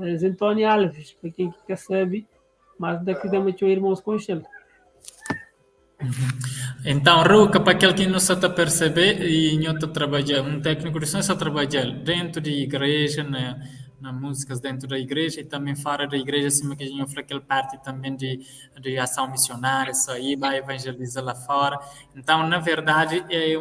é Zentoni Alves, para quem que sabe, mas daqui da meu irmãos conhecem. Então, Ruca, para aquele que não está a perceber, e não está trabalhando, um técnico de som está trabalhando dentro de igreja, na, na músicas dentro da igreja e também fora da igreja, acima que a gente fala aquela parte também de, de ação missionária, sair, vai evangelizar lá fora. Então, na verdade, é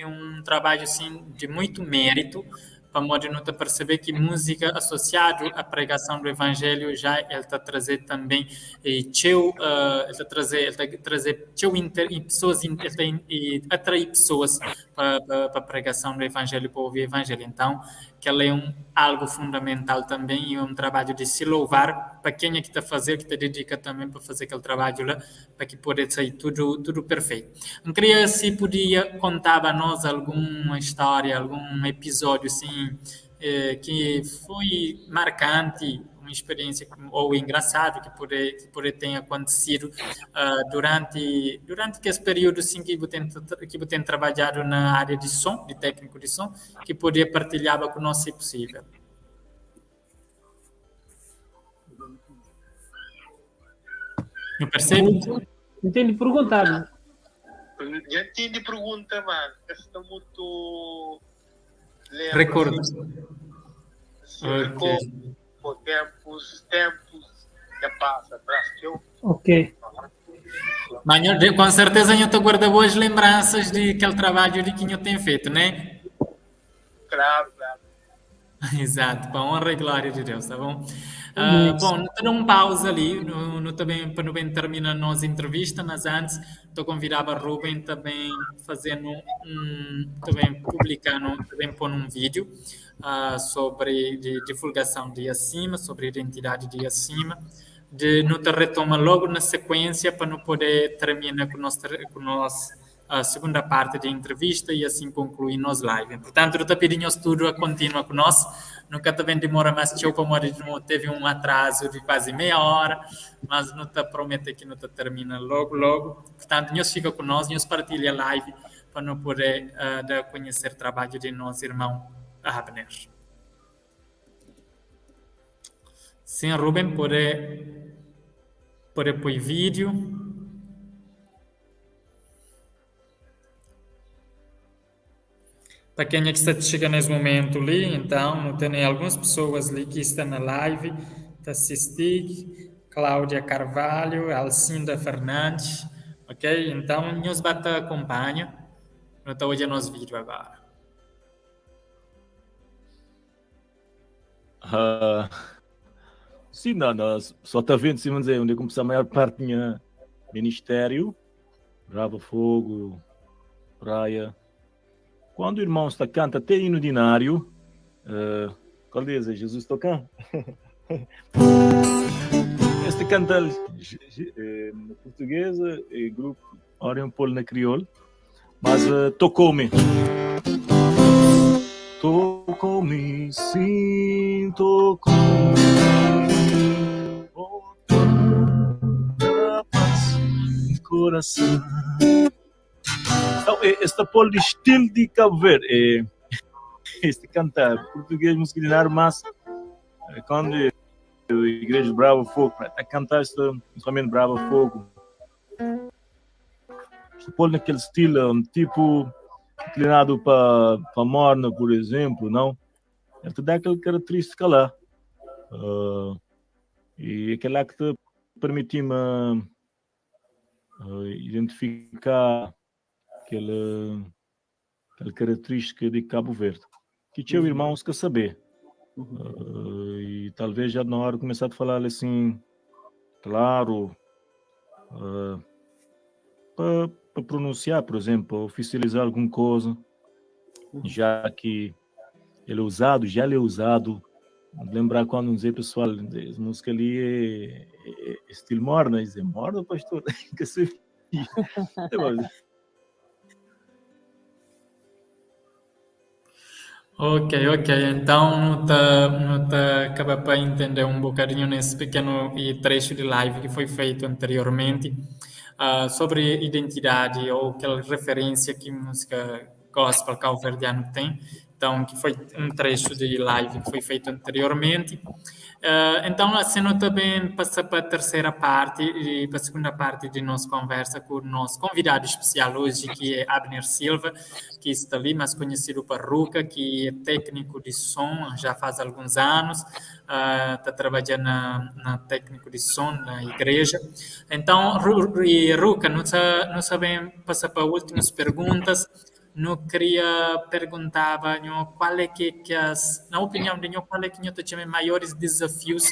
um trabalho assim, de muito mérito, para modo não te perceber que música associado à pregação do evangelho já ele está trazer também e teu uh, ele está trazer ele tá trazer teu inter, e pessoas ele tá e atrair pessoas para, para, para a pregação do evangelho para ouvir o evangelho. Então que ela é um algo fundamental também e é um trabalho de se louvar para quem é que está fazer que te dedica também para fazer aquele trabalho lá para que possa sair tudo tudo perfeito. Eu queria se podia contar a nós alguma história, algum episódio assim eh, que foi marcante, uma experiência ou engraçado que pode que pode ter acontecido uh, durante durante esse período assim que você tem que você tem trabalhado na área de som, de técnico de som, que podia partilhar com nós se possível. Eu percebo? Entende perguntar, né? Eu entendi pergunta, mano. Está muito. Recordo. Se okay. Por tempos, tempos, já passa atrás que eu. Ok. Mas com certeza eu te guardo boas lembranças de aquele trabalho de que eu tenho feito, né? Claro, claro. Exato, para honra e glória de Deus, tá bom? Uh, bom, não estou um pausa ali, no, no, também, para não bem terminar a nossa entrevista, mas antes estou convidando a Ruben também fazendo um, também publicando, também pondo um vídeo uh, sobre de divulgação de acima, sobre identidade de acima, de não te retoma logo na sequência para não poder terminar com nós, com nós segunda parte di entrevista e assim conclui nos live. Portanto, nu ta pidi nhos tudu a continua ku nos. Nu ka ta ben demora mais txeu pamodi nu teve um atraso di quase meia hora, mas nu ta promete ki nu ta termina logo logo. Portanto, nhos fika ku nos, nhos partilha live pa nu poder uh, da conhecer trabalho de nos irmão Abner. Sim, Ruben, pode pode pôr vídeo. Para quem é que está chegando nesse momento ali, então, não tem algumas pessoas ali que estão na live, está assistindo, Cláudia Carvalho, Alcinda Fernandes, ok? Então, nos bata acompanha, não está olhando nosso vídeo agora. Uh, sim, não, não, só está vendo, sim, dizer, onde começou a maior parte tinha ministério, Brava Fogo, Praia. Quando o irmão está canta até hino dinário, uh, qual diz? Jesus tocando? Este canta na portuguesa e grupo Orion Polo na crioulo, mas uh, tocou-me. Tocou-me, sim, tocou-me. Oh, toda paz no coração. Então, este polo de estilo de Cabo Verde, é, este canta português, música de mas quando a Igreja Bravo Fogo, a cantar este, principalmente Bravo Fogo, este polo naquele estilo, um tipo inclinado para pa morna, por exemplo, não? Ele te dá aquela característica lá. Uh, e aquela que te permite-me uh, identificar aquela, aquela característica de Cabo Verde. Que tinha uhum. irmãos que saber. Uhum. Uh, e talvez já na hora de começar a falar assim, claro, uh, para pronunciar, por exemplo, oficializar alguma coisa, uhum. já que ele é usado, já ele é usado. Lembrar quando dizer pessoal, essa música ali é, é, é estilo morna, dizer morna, pastor, que se Ok, ok. Então não tá, não tá acaba para entender um bocadinho nesse pequeno trecho de live que foi feito anteriormente uh, sobre identidade ou aquela referência que música gospel cabo-verdiano tem. Então, que foi um trecho de live que foi feito anteriormente. Uh, então, assim, eu também passa para a terceira parte e para a segunda parte de nossa conversa com o nosso convidado especial hoje, que é Abner Silva, que está ali, mais conhecido por Ruca, que é técnico de som já faz alguns anos, está uh, trabalhando na, na técnico de som na igreja. Então, Ruca, não, não sabemos passar para últimas perguntas não queria perguntar qual é que, que as, na opinião de nho, qual é que nho tem maiores desafios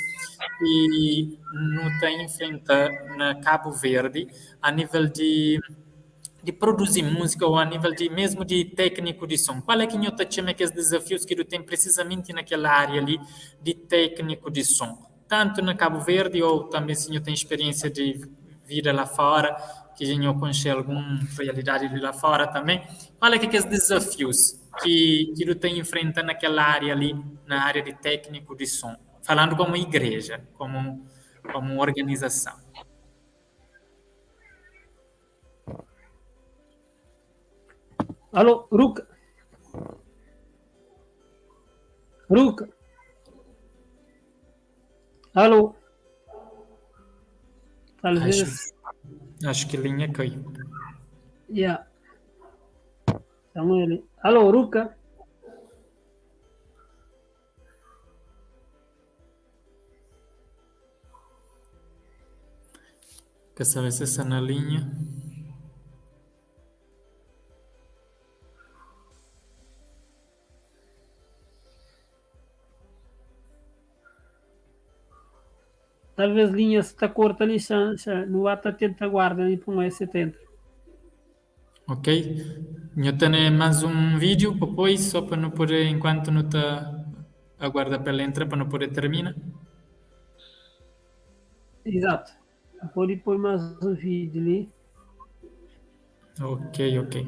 que não tem enfrenta na Cabo Verde a nível de de produzir música ou a nível de mesmo de técnico de som. Qual é que nho tem aqueles desafios que tu tem precisamente naquela área ali de técnico de som? Tanto na Cabo Verde ou também se nho tem experiência de vida lá fora, que a gente conhece alguma realidade de lá fora também. Qual é que é os desafios que que tu tem enfrentando naquela área ali, na área de técnico de som? Falando como igreja, como como organização. Alô, Ruca. Ruca. Alô. Talvez. Acho, acho que linha caiu. Yeah. Então ele. Alô, Ruca. Quer saber se está na linha? Talvez linha está corta ali, xa, xa, no ato tenta guarda ali para um S70. Ok. Eu tenho mais um vídeo depois, só para não poder, enquanto não está aguarda para ela entrar, para não poder terminar. Exato. Pode pôr mais um vídeo ali. Ok, ok.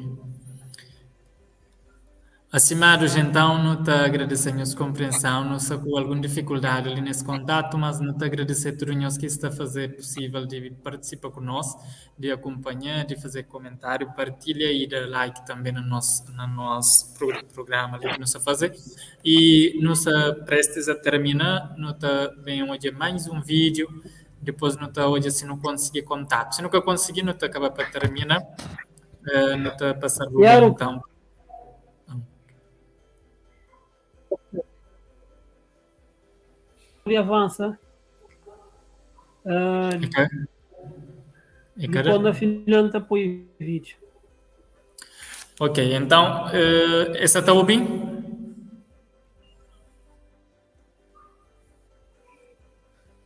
Estimados, então, nu ta agradese nhos konprienson, nu sta ku algun difikuldadi li nes kontatu, mas nu ta agradese tudu nhos ki sta faze pusível di partisipa ku nos, di akunpanha, di faze komentáriu, partilha y da like tanbe na nos na nos prugrama li ki nu sta faze. Y nu sta prestis a termina, nu ta ben odja mais un vídiu, dipôs nu ta odja si nu konsigi kontatu. Si nu ka konsigi, nu ta kaba pa termina, nu ta pasa lugar então. Pode avança. Uh, e cada... Depois na final tá põe vídeo. Ok, então, uh, essa está ouvindo?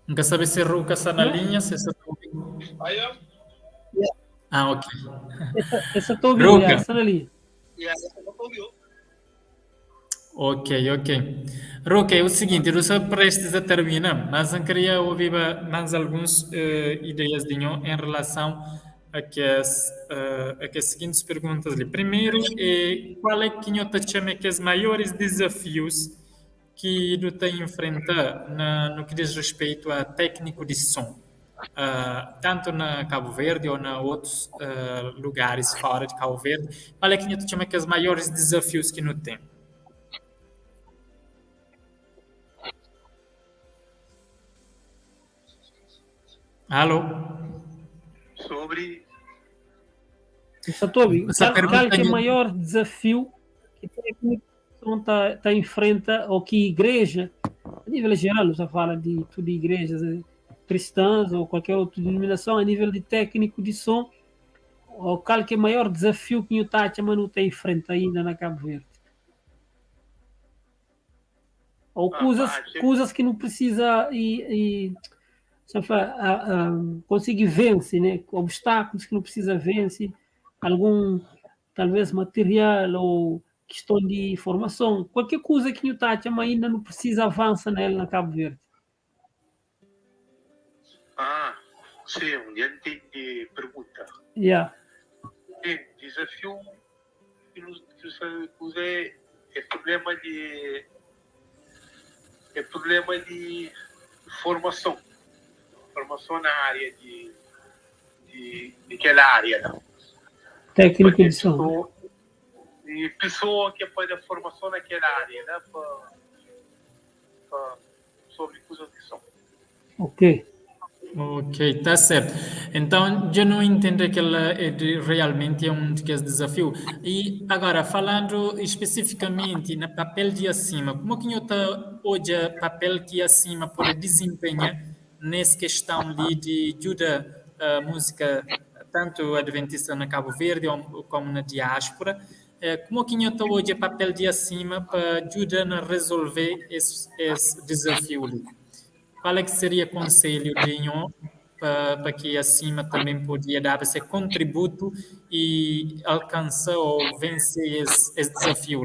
Nunca sabe se Ruka está na linha, se está ouvindo. Ah, ok. Essa estou ouvindo, Ruka. está na linha. Ok, ok. Ruka, é o seguinte, eu só prestes a terminar, mas eu queria ouvir mais algumas ideias de nho em relação a que as, a que as seguintes perguntas ali. Primeiro, é, qual é que nho ta chama que os maiores desafios que nho ta enfrenta na, no que diz respeito a técnico de som? Tanto na Cabo Verde ou na outros lugares fora de Cabo Verde, qual é que nho ta chama que os maiores desafios que nho tem? Alô? Sobre. Satobi, Essa qual, pergunta qual que é o de- maior desafio que técnico tá, tá enfrenta ou que igreja, a nível geral, já fala de tudo de igrejas cristãs ou qualquer outra denominação, a nível de técnico de som, ou qual que é o maior desafio que o Tati Manu tá enfrenta ainda na Cabo Verde? Ou coisas, coisas que não precisa e conseguir vencer, né? Obstáculos que não precisa vencer, algum talvez material ou questão de formação, qualquer coisa que o Tati ainda não precisa avançar nela na Cabo Verde. Ah, sim, eu entendi a pergunta. Yeah. Sim, desafio que nos que é problema de é problema de formação. Formação na área de, de, área. Não. Técnico de som. E pessoa que pode a formação naquela área, né? Pra, sobre coisas de som. Ok. Ok, tá certo. Então, eu não entendo que ela é de, realmente é um desafio. E agora, falando especificamente no papel de acima, como que eu tá hoje o papel que acima pode desempenhar nessa questão ali de ajuda a música, tanto adventista na Cabo Verde como na diáspora? Como que eu tá hoje o papel de acima para ajudar a resolver esse desafio ali? Qual é que seria o conselho de Nho para que acima também podia dar esse contributo e alcançar ou vencer esse desafio?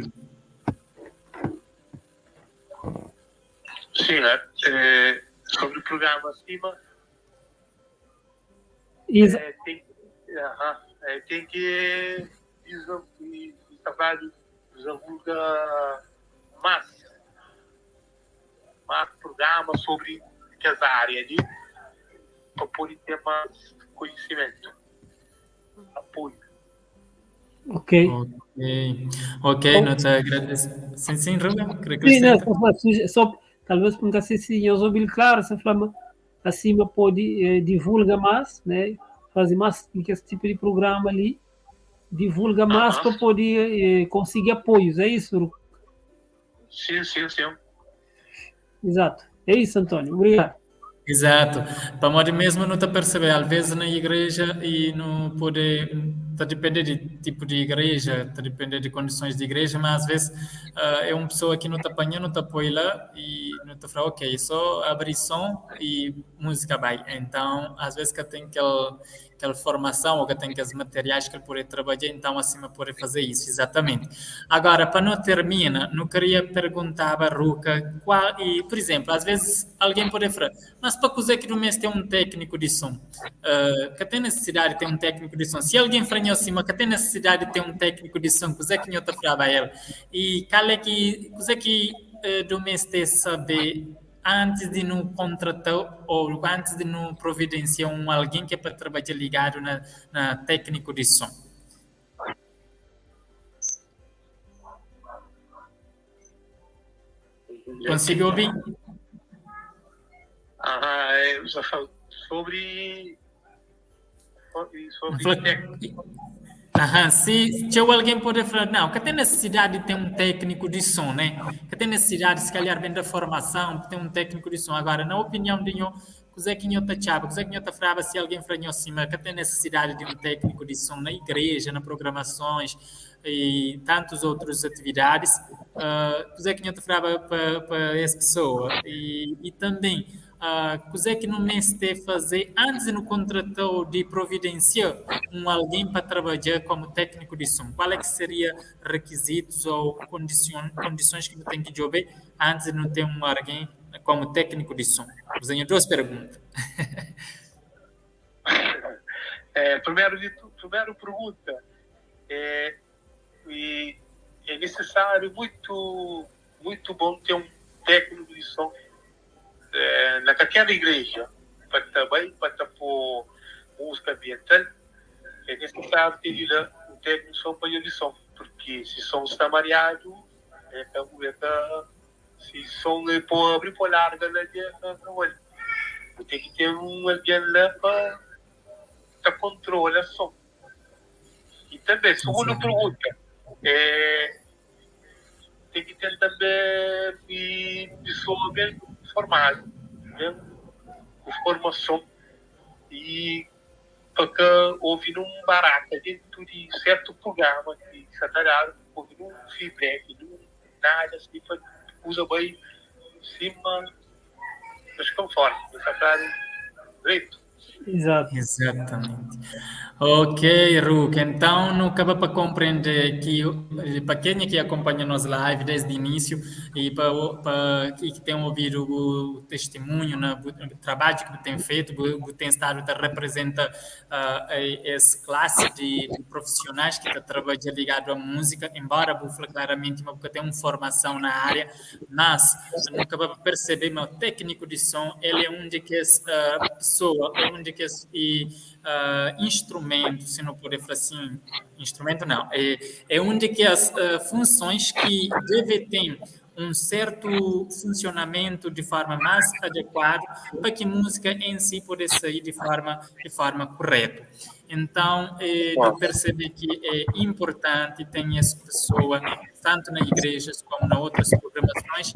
Sim, né? Sobre o programa acima, tem que desenvolver mais programa sobre essa área ali, para poder ter mais conhecimento, apoio. Ok. Ok, não te agradeço. Sim, sim, Ruben, Sim, não, só, talvez porque se eu ouvi claro, essa forma acima pode divulga mais, né? Fazer mais esse tipo de programa ali, divulga mais para poder conseguir apoios, é isso, Ruben? Sim, sim, sim. Exato. É isso, Antônio. Obrigado. Exato. Para modo mesmo não te perceber, às vezes na igreja e não pode, tá depender de tipo de igreja, tá depender de condições de igreja, mas às vezes é uma pessoa que não te apanha, não te apoia lá e não te fala, ok, só abrir som e música vai. Então, às vezes que tem aquela formação ou que tem aqueles materiais que ele pode trabalhar, então acima pode fazer isso, exatamente. Agora, para não terminar, não queria perguntar à Ruka, qual, e, por exemplo, às vezes alguém pode falar, mas para que é que no mês tem um técnico de som? Que tem necessidade de ter um técnico de som? Se alguém fala nho sima ka ten nisisidadi di ten un tékniku di son, kuzê ki nho ta flaba el? I kal é ki kuzê ki du meste sabe antis di nu kontrata ô antis di nu providensia un algen ki é pa trabadja ligadu na na tékniku di son? Konsigi obi? Ah, sobre sobre técnico. Aham, se txeu algen pode fla, não, ka ten nisisidadi di ten un tékniku di son, né? Ka ten nisisidadi, se kalhar ben da formason, ten un tékniku di son. Agora, na opinion di nho, kuzê ki nho ta txaba, kuzê ki nho ta flaba si algen fla nho si ma ka ten nisisidadi di un tékniku di son na igreja, na programasons e tantus otrus atividadis, uh, kuzê ki nho ta flaba pa, pa es pesoa? E, e tanben, Uh, kuzê ki nu meste faze antis di nu kontrata ô di providensia un algen pa trabadja komu tékniku di son? Kual é ki seria rekizitus ô kondison, kondisons ki nu ten ki djobe antis di nu ten un algen komu tékniku di son? Bu tenho duas pergunta. É, primeiro de tu, primeiro pergunta é, e é necessário muito muito bom ter um técnico de som é, na qualquer igreja para também para pôr música ambiental é necessário ter lá um técnico de som para de som porque se som está mareado é, tá, é, tá, se som é pôr abrir por larga lá de não tem que ter um alguém lá para para controlar som. E também, segunda pergunta, é, tem que ter também e pessoa bem formada, bem com formação e para que houve num barata dentro de certo programa que está dado, houve num feedback, num nada assim, para usa bem cima, mas conforme, está claro, direito. Exato. Exatamente. Ok, Ruk. Então, não acaba para compreender que para quem é que acompanha nossa live desde o início e para, para e que tem ouvido o testemunho, né, o trabalho que tem feito, o tem estado a representa uh, essa classe de, de profissionais que está trabalhando ligado à música, embora Bufla claramente uma tem uma formação na área, mas não acaba para perceber, mas o técnico de som, ele é um de que uh, pessoa, é um de que e, uh, instrumento, se não poder falar assim, instrumento não, é, é um de que as uh, funções que deve ter um certo funcionamento de forma mais adequada para que a música em si possa sair de forma, de forma correta. Então, eh, eu percebi que é importante ter essa pessoa, tanto na igrejas como na outras programações,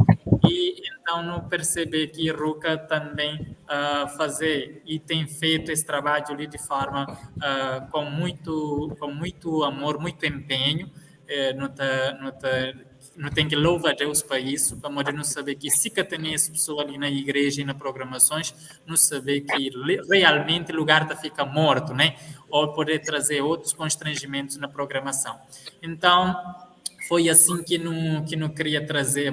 e então não perceber que Ruka também uh, fazer e tem feito esse trabalho ali de forma uh, com muito com muito amor, muito empenho, eh, não tá, não tá, não tem que louvar Deus para isso, para poder não saber que se que tem essa pessoa ali na igreja e nas programações, não saber que realmente o lugar tá fica morto, né? Ou poder trazer outros constrangimentos na programação. Então, foi assim que não, que não queria trazer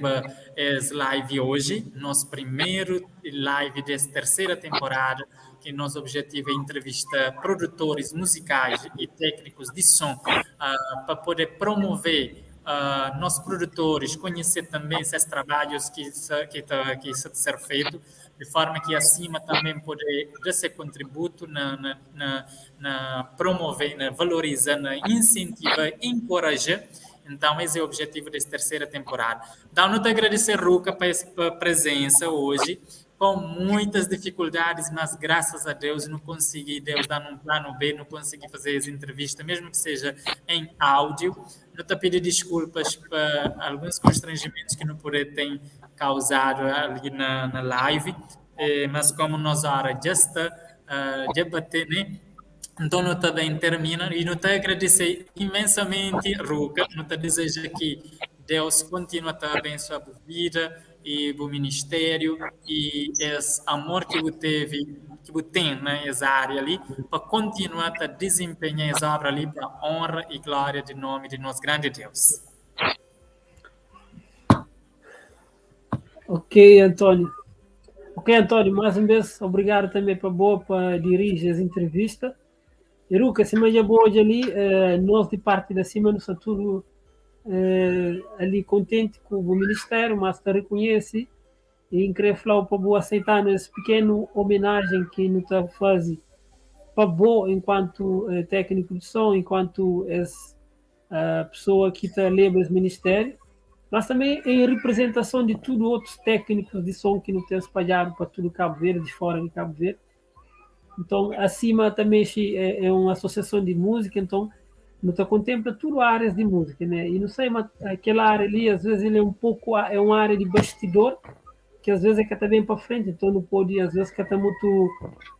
esse live hoje, nosso primeiro live dessa terceira temporada, que nosso objetivo é entrevistar produtores musicais e técnicos de som uh, para poder promover uh, nossos produtores, conhecer também esses trabalhos que que tá, que está ser feito, de forma que acima também poder dar seu contributo na, na, na, na promover, na valorizar, na incentivar, encorajar. Então, esse é o objetivo dessa terceira temporada. Então, não te agradecer, Ruka, pela presença hoje, com muitas dificuldades, mas graças a Deus não consegui, Deus dá num plano B, não consegui fazer as entrevistas, mesmo que seja em áudio. Não te pedir desculpas para alguns constrangimentos que não poder ter causado ali na, na live, eh, mas como nós hora já está, uh, já bater, né? Então, não também termina e não te agradecer imensamente, Ruka, não te desejo que Deus continue a abençoar a vida e o ministério e esse amor que você teve, que você tem nessa área ali, para continuar a desempenhar essa obra ali para a honra e glória do nome de nosso grande Deus. Ok, Antônio. Ok, Antônio, mais uma vez, obrigado também para boa para dirigir as entrevistas. Eruka, sima dja bu odja li, nos di parti da sima nu sta tudu ali kontenti ku bu ministériu, mas ta rekonhese i N kre fla-u pa bu aseita-nu es pikenu omenajen ki nu ta faze pa bo enkuantu tékniku di son, enkuantu es pesoa ki ta leba es ministériu, mas tanbe en reprezentason di tudu otus téknikus di son ki nu ten spadjadu pa tudu Kabu Verdi i fora di Kabu Verdi. Nton, Asima ta mexe é un asosiason di múzika, nton nu ta kontempla tudu árias di múzika, né? I nu sai ma kel ária li às vezes el é un poku é un ária di bastidor ki às vezes é ka ta ben pa frenti, nton nu pode às vezes ka ta mutu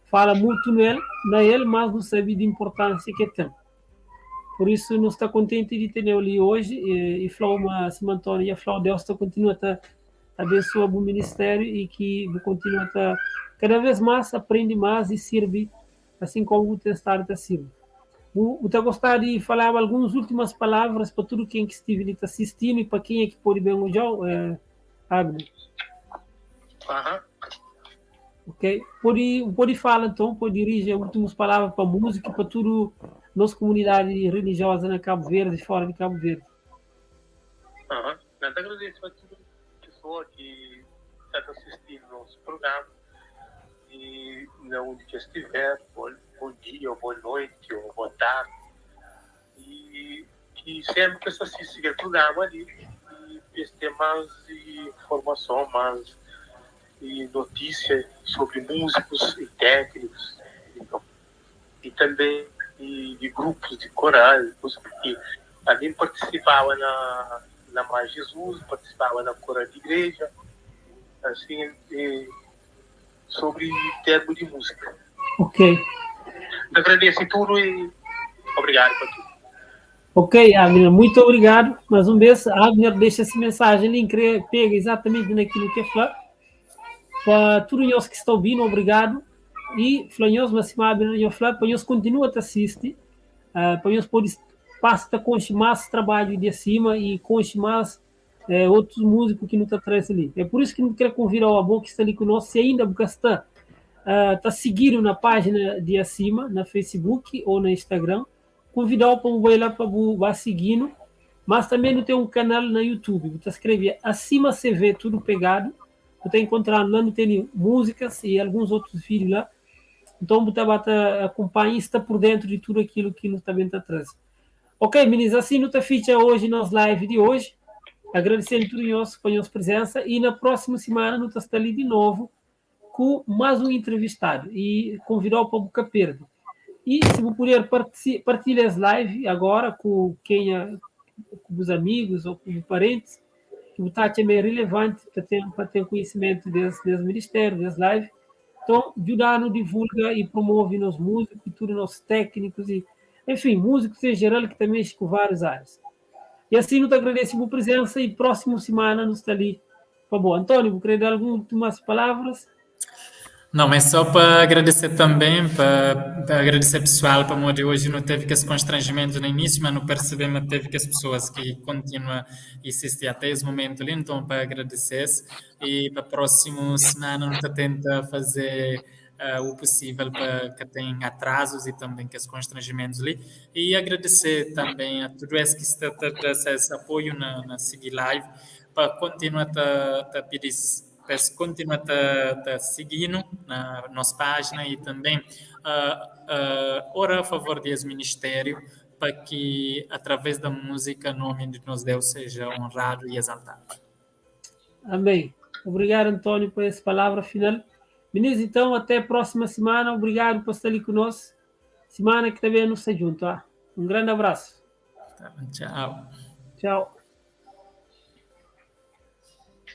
fala mutu nel na el, mas nu sabe di inportánsia ki el ten. Pur isu nu sta kontenti di teneu li oji i fla-u ma sima António dja fla-u Deus ta kontinua ta abensua bu ministériu i ki bu kontinua ta kada vez más aprende más i sirbi asin komu bu ten stadu ta sirbi. Bu, bu ta gostá di falaba alguns últimas palavras pa tudu ken ki stivi li ta sistinu i pa kenha ki pode ben odja-u, eh, Abner? Aham. Ok, pode, bu pode fala nton, pode dirige últimas palavras pa múzika i pa tudu nos komunidadi religioza na Kabu Verdi i fora di Kabu Verdi. Aham. N ta agradese pa tudu pesoa ki sta ta sisti nos programa i na undi ki es stiver, bon dia, ou boa noiti, ou boa tardi, i ki senpri ki es ta sisti kel programa li i pa es ten más informason, más notisia sobri múzikus i téknikus i tanbe di grupus di koral, ki ami N partisipaba na na Mais Jesus, N partisipaba na koral di igreja, asin sobri termu di múzika. Ok. N ta agradese tudu i obrigadu pa tudu. Ok, Abner, muito obrigado. Mais un bes, Abner dexa se mensajen li, N kre pega exatamente nakilu ki el fla. Pa tudu nhos ki sta obinu, obrigadu. I fla nhos ma sima Abner dja fla, pa nhos kontinua ta sisti, pa nhos pode pasa ta konxe más trabadju di asima i konxe más otus múziku ki nu ta traze li. É pur isu ki nu kre konvida-u abo ki sta li ku nos, si ainda bu ka sta ta sigidu na pájina di asima na Facebook ô na Instagram, konvida-u pa bu bai la pa bu ba sigi-nu. Mas tanbe nu ten un kanal na YouTube, bu ta skrebe Asima CV tudu pegadu, bu ta enkontra-nu la, nu tene múzikas i alguns otus vídiu la. Nton bu ta ba ta akunpanha i sta pur dentru di tudu akilu ki nu ta ben ta traze. Ok, minis, asi nu ta fitxa oji nos live di oji, agradisendo tudu nhos pa nhos prizensa i na prósimu simana nu ta sta li di novu ku más un entrevistadu i konvidau pa bu ka perde. I si bu puder partilha es live agora ku kenha, ku bus amigus ou ku bu parentis ki bu ta atxa ma é rilevanti pa ten pa ten konhisimentu des des ministériu, des live. Nton djuda-nu divulga i promove nos múziku i tudu nos téknikus i enfin múzikus en jeral ki ta mexe ku várius árias. I asi nu ta agradese bu prizensa i prósimu simana nu sta li pa bo. António, bu kre da algun últimas palavras? Não, mas só para agradecer também, para, para agradecer pessoal, pamodi hoje não teve que esse constrangimento no início, mas não percebemos teve que as pessoas que continuam a assistir até esse momento ali, então para agradecer e para a próxima semana nós tenta fazer uh, o possível para que tenha atrasos e também que os constrangimentos ali. E agradecer também a tudo esse que está a esse apoio na, na Seguir Live, para continuar a, a pedir para continuar a, a seguindo na nossa página e também uh, uh, orar a favor desse ministério para que através da música o nome de nosso Deus seja honrado e exaltado. Amém. Obrigado, António, por essa palavra final. Meninos, então, até a próxima semana. Obrigado por estar ali conosco. Semana que também nos junto. Ah? Um grande abraço. Tchau. Tchau.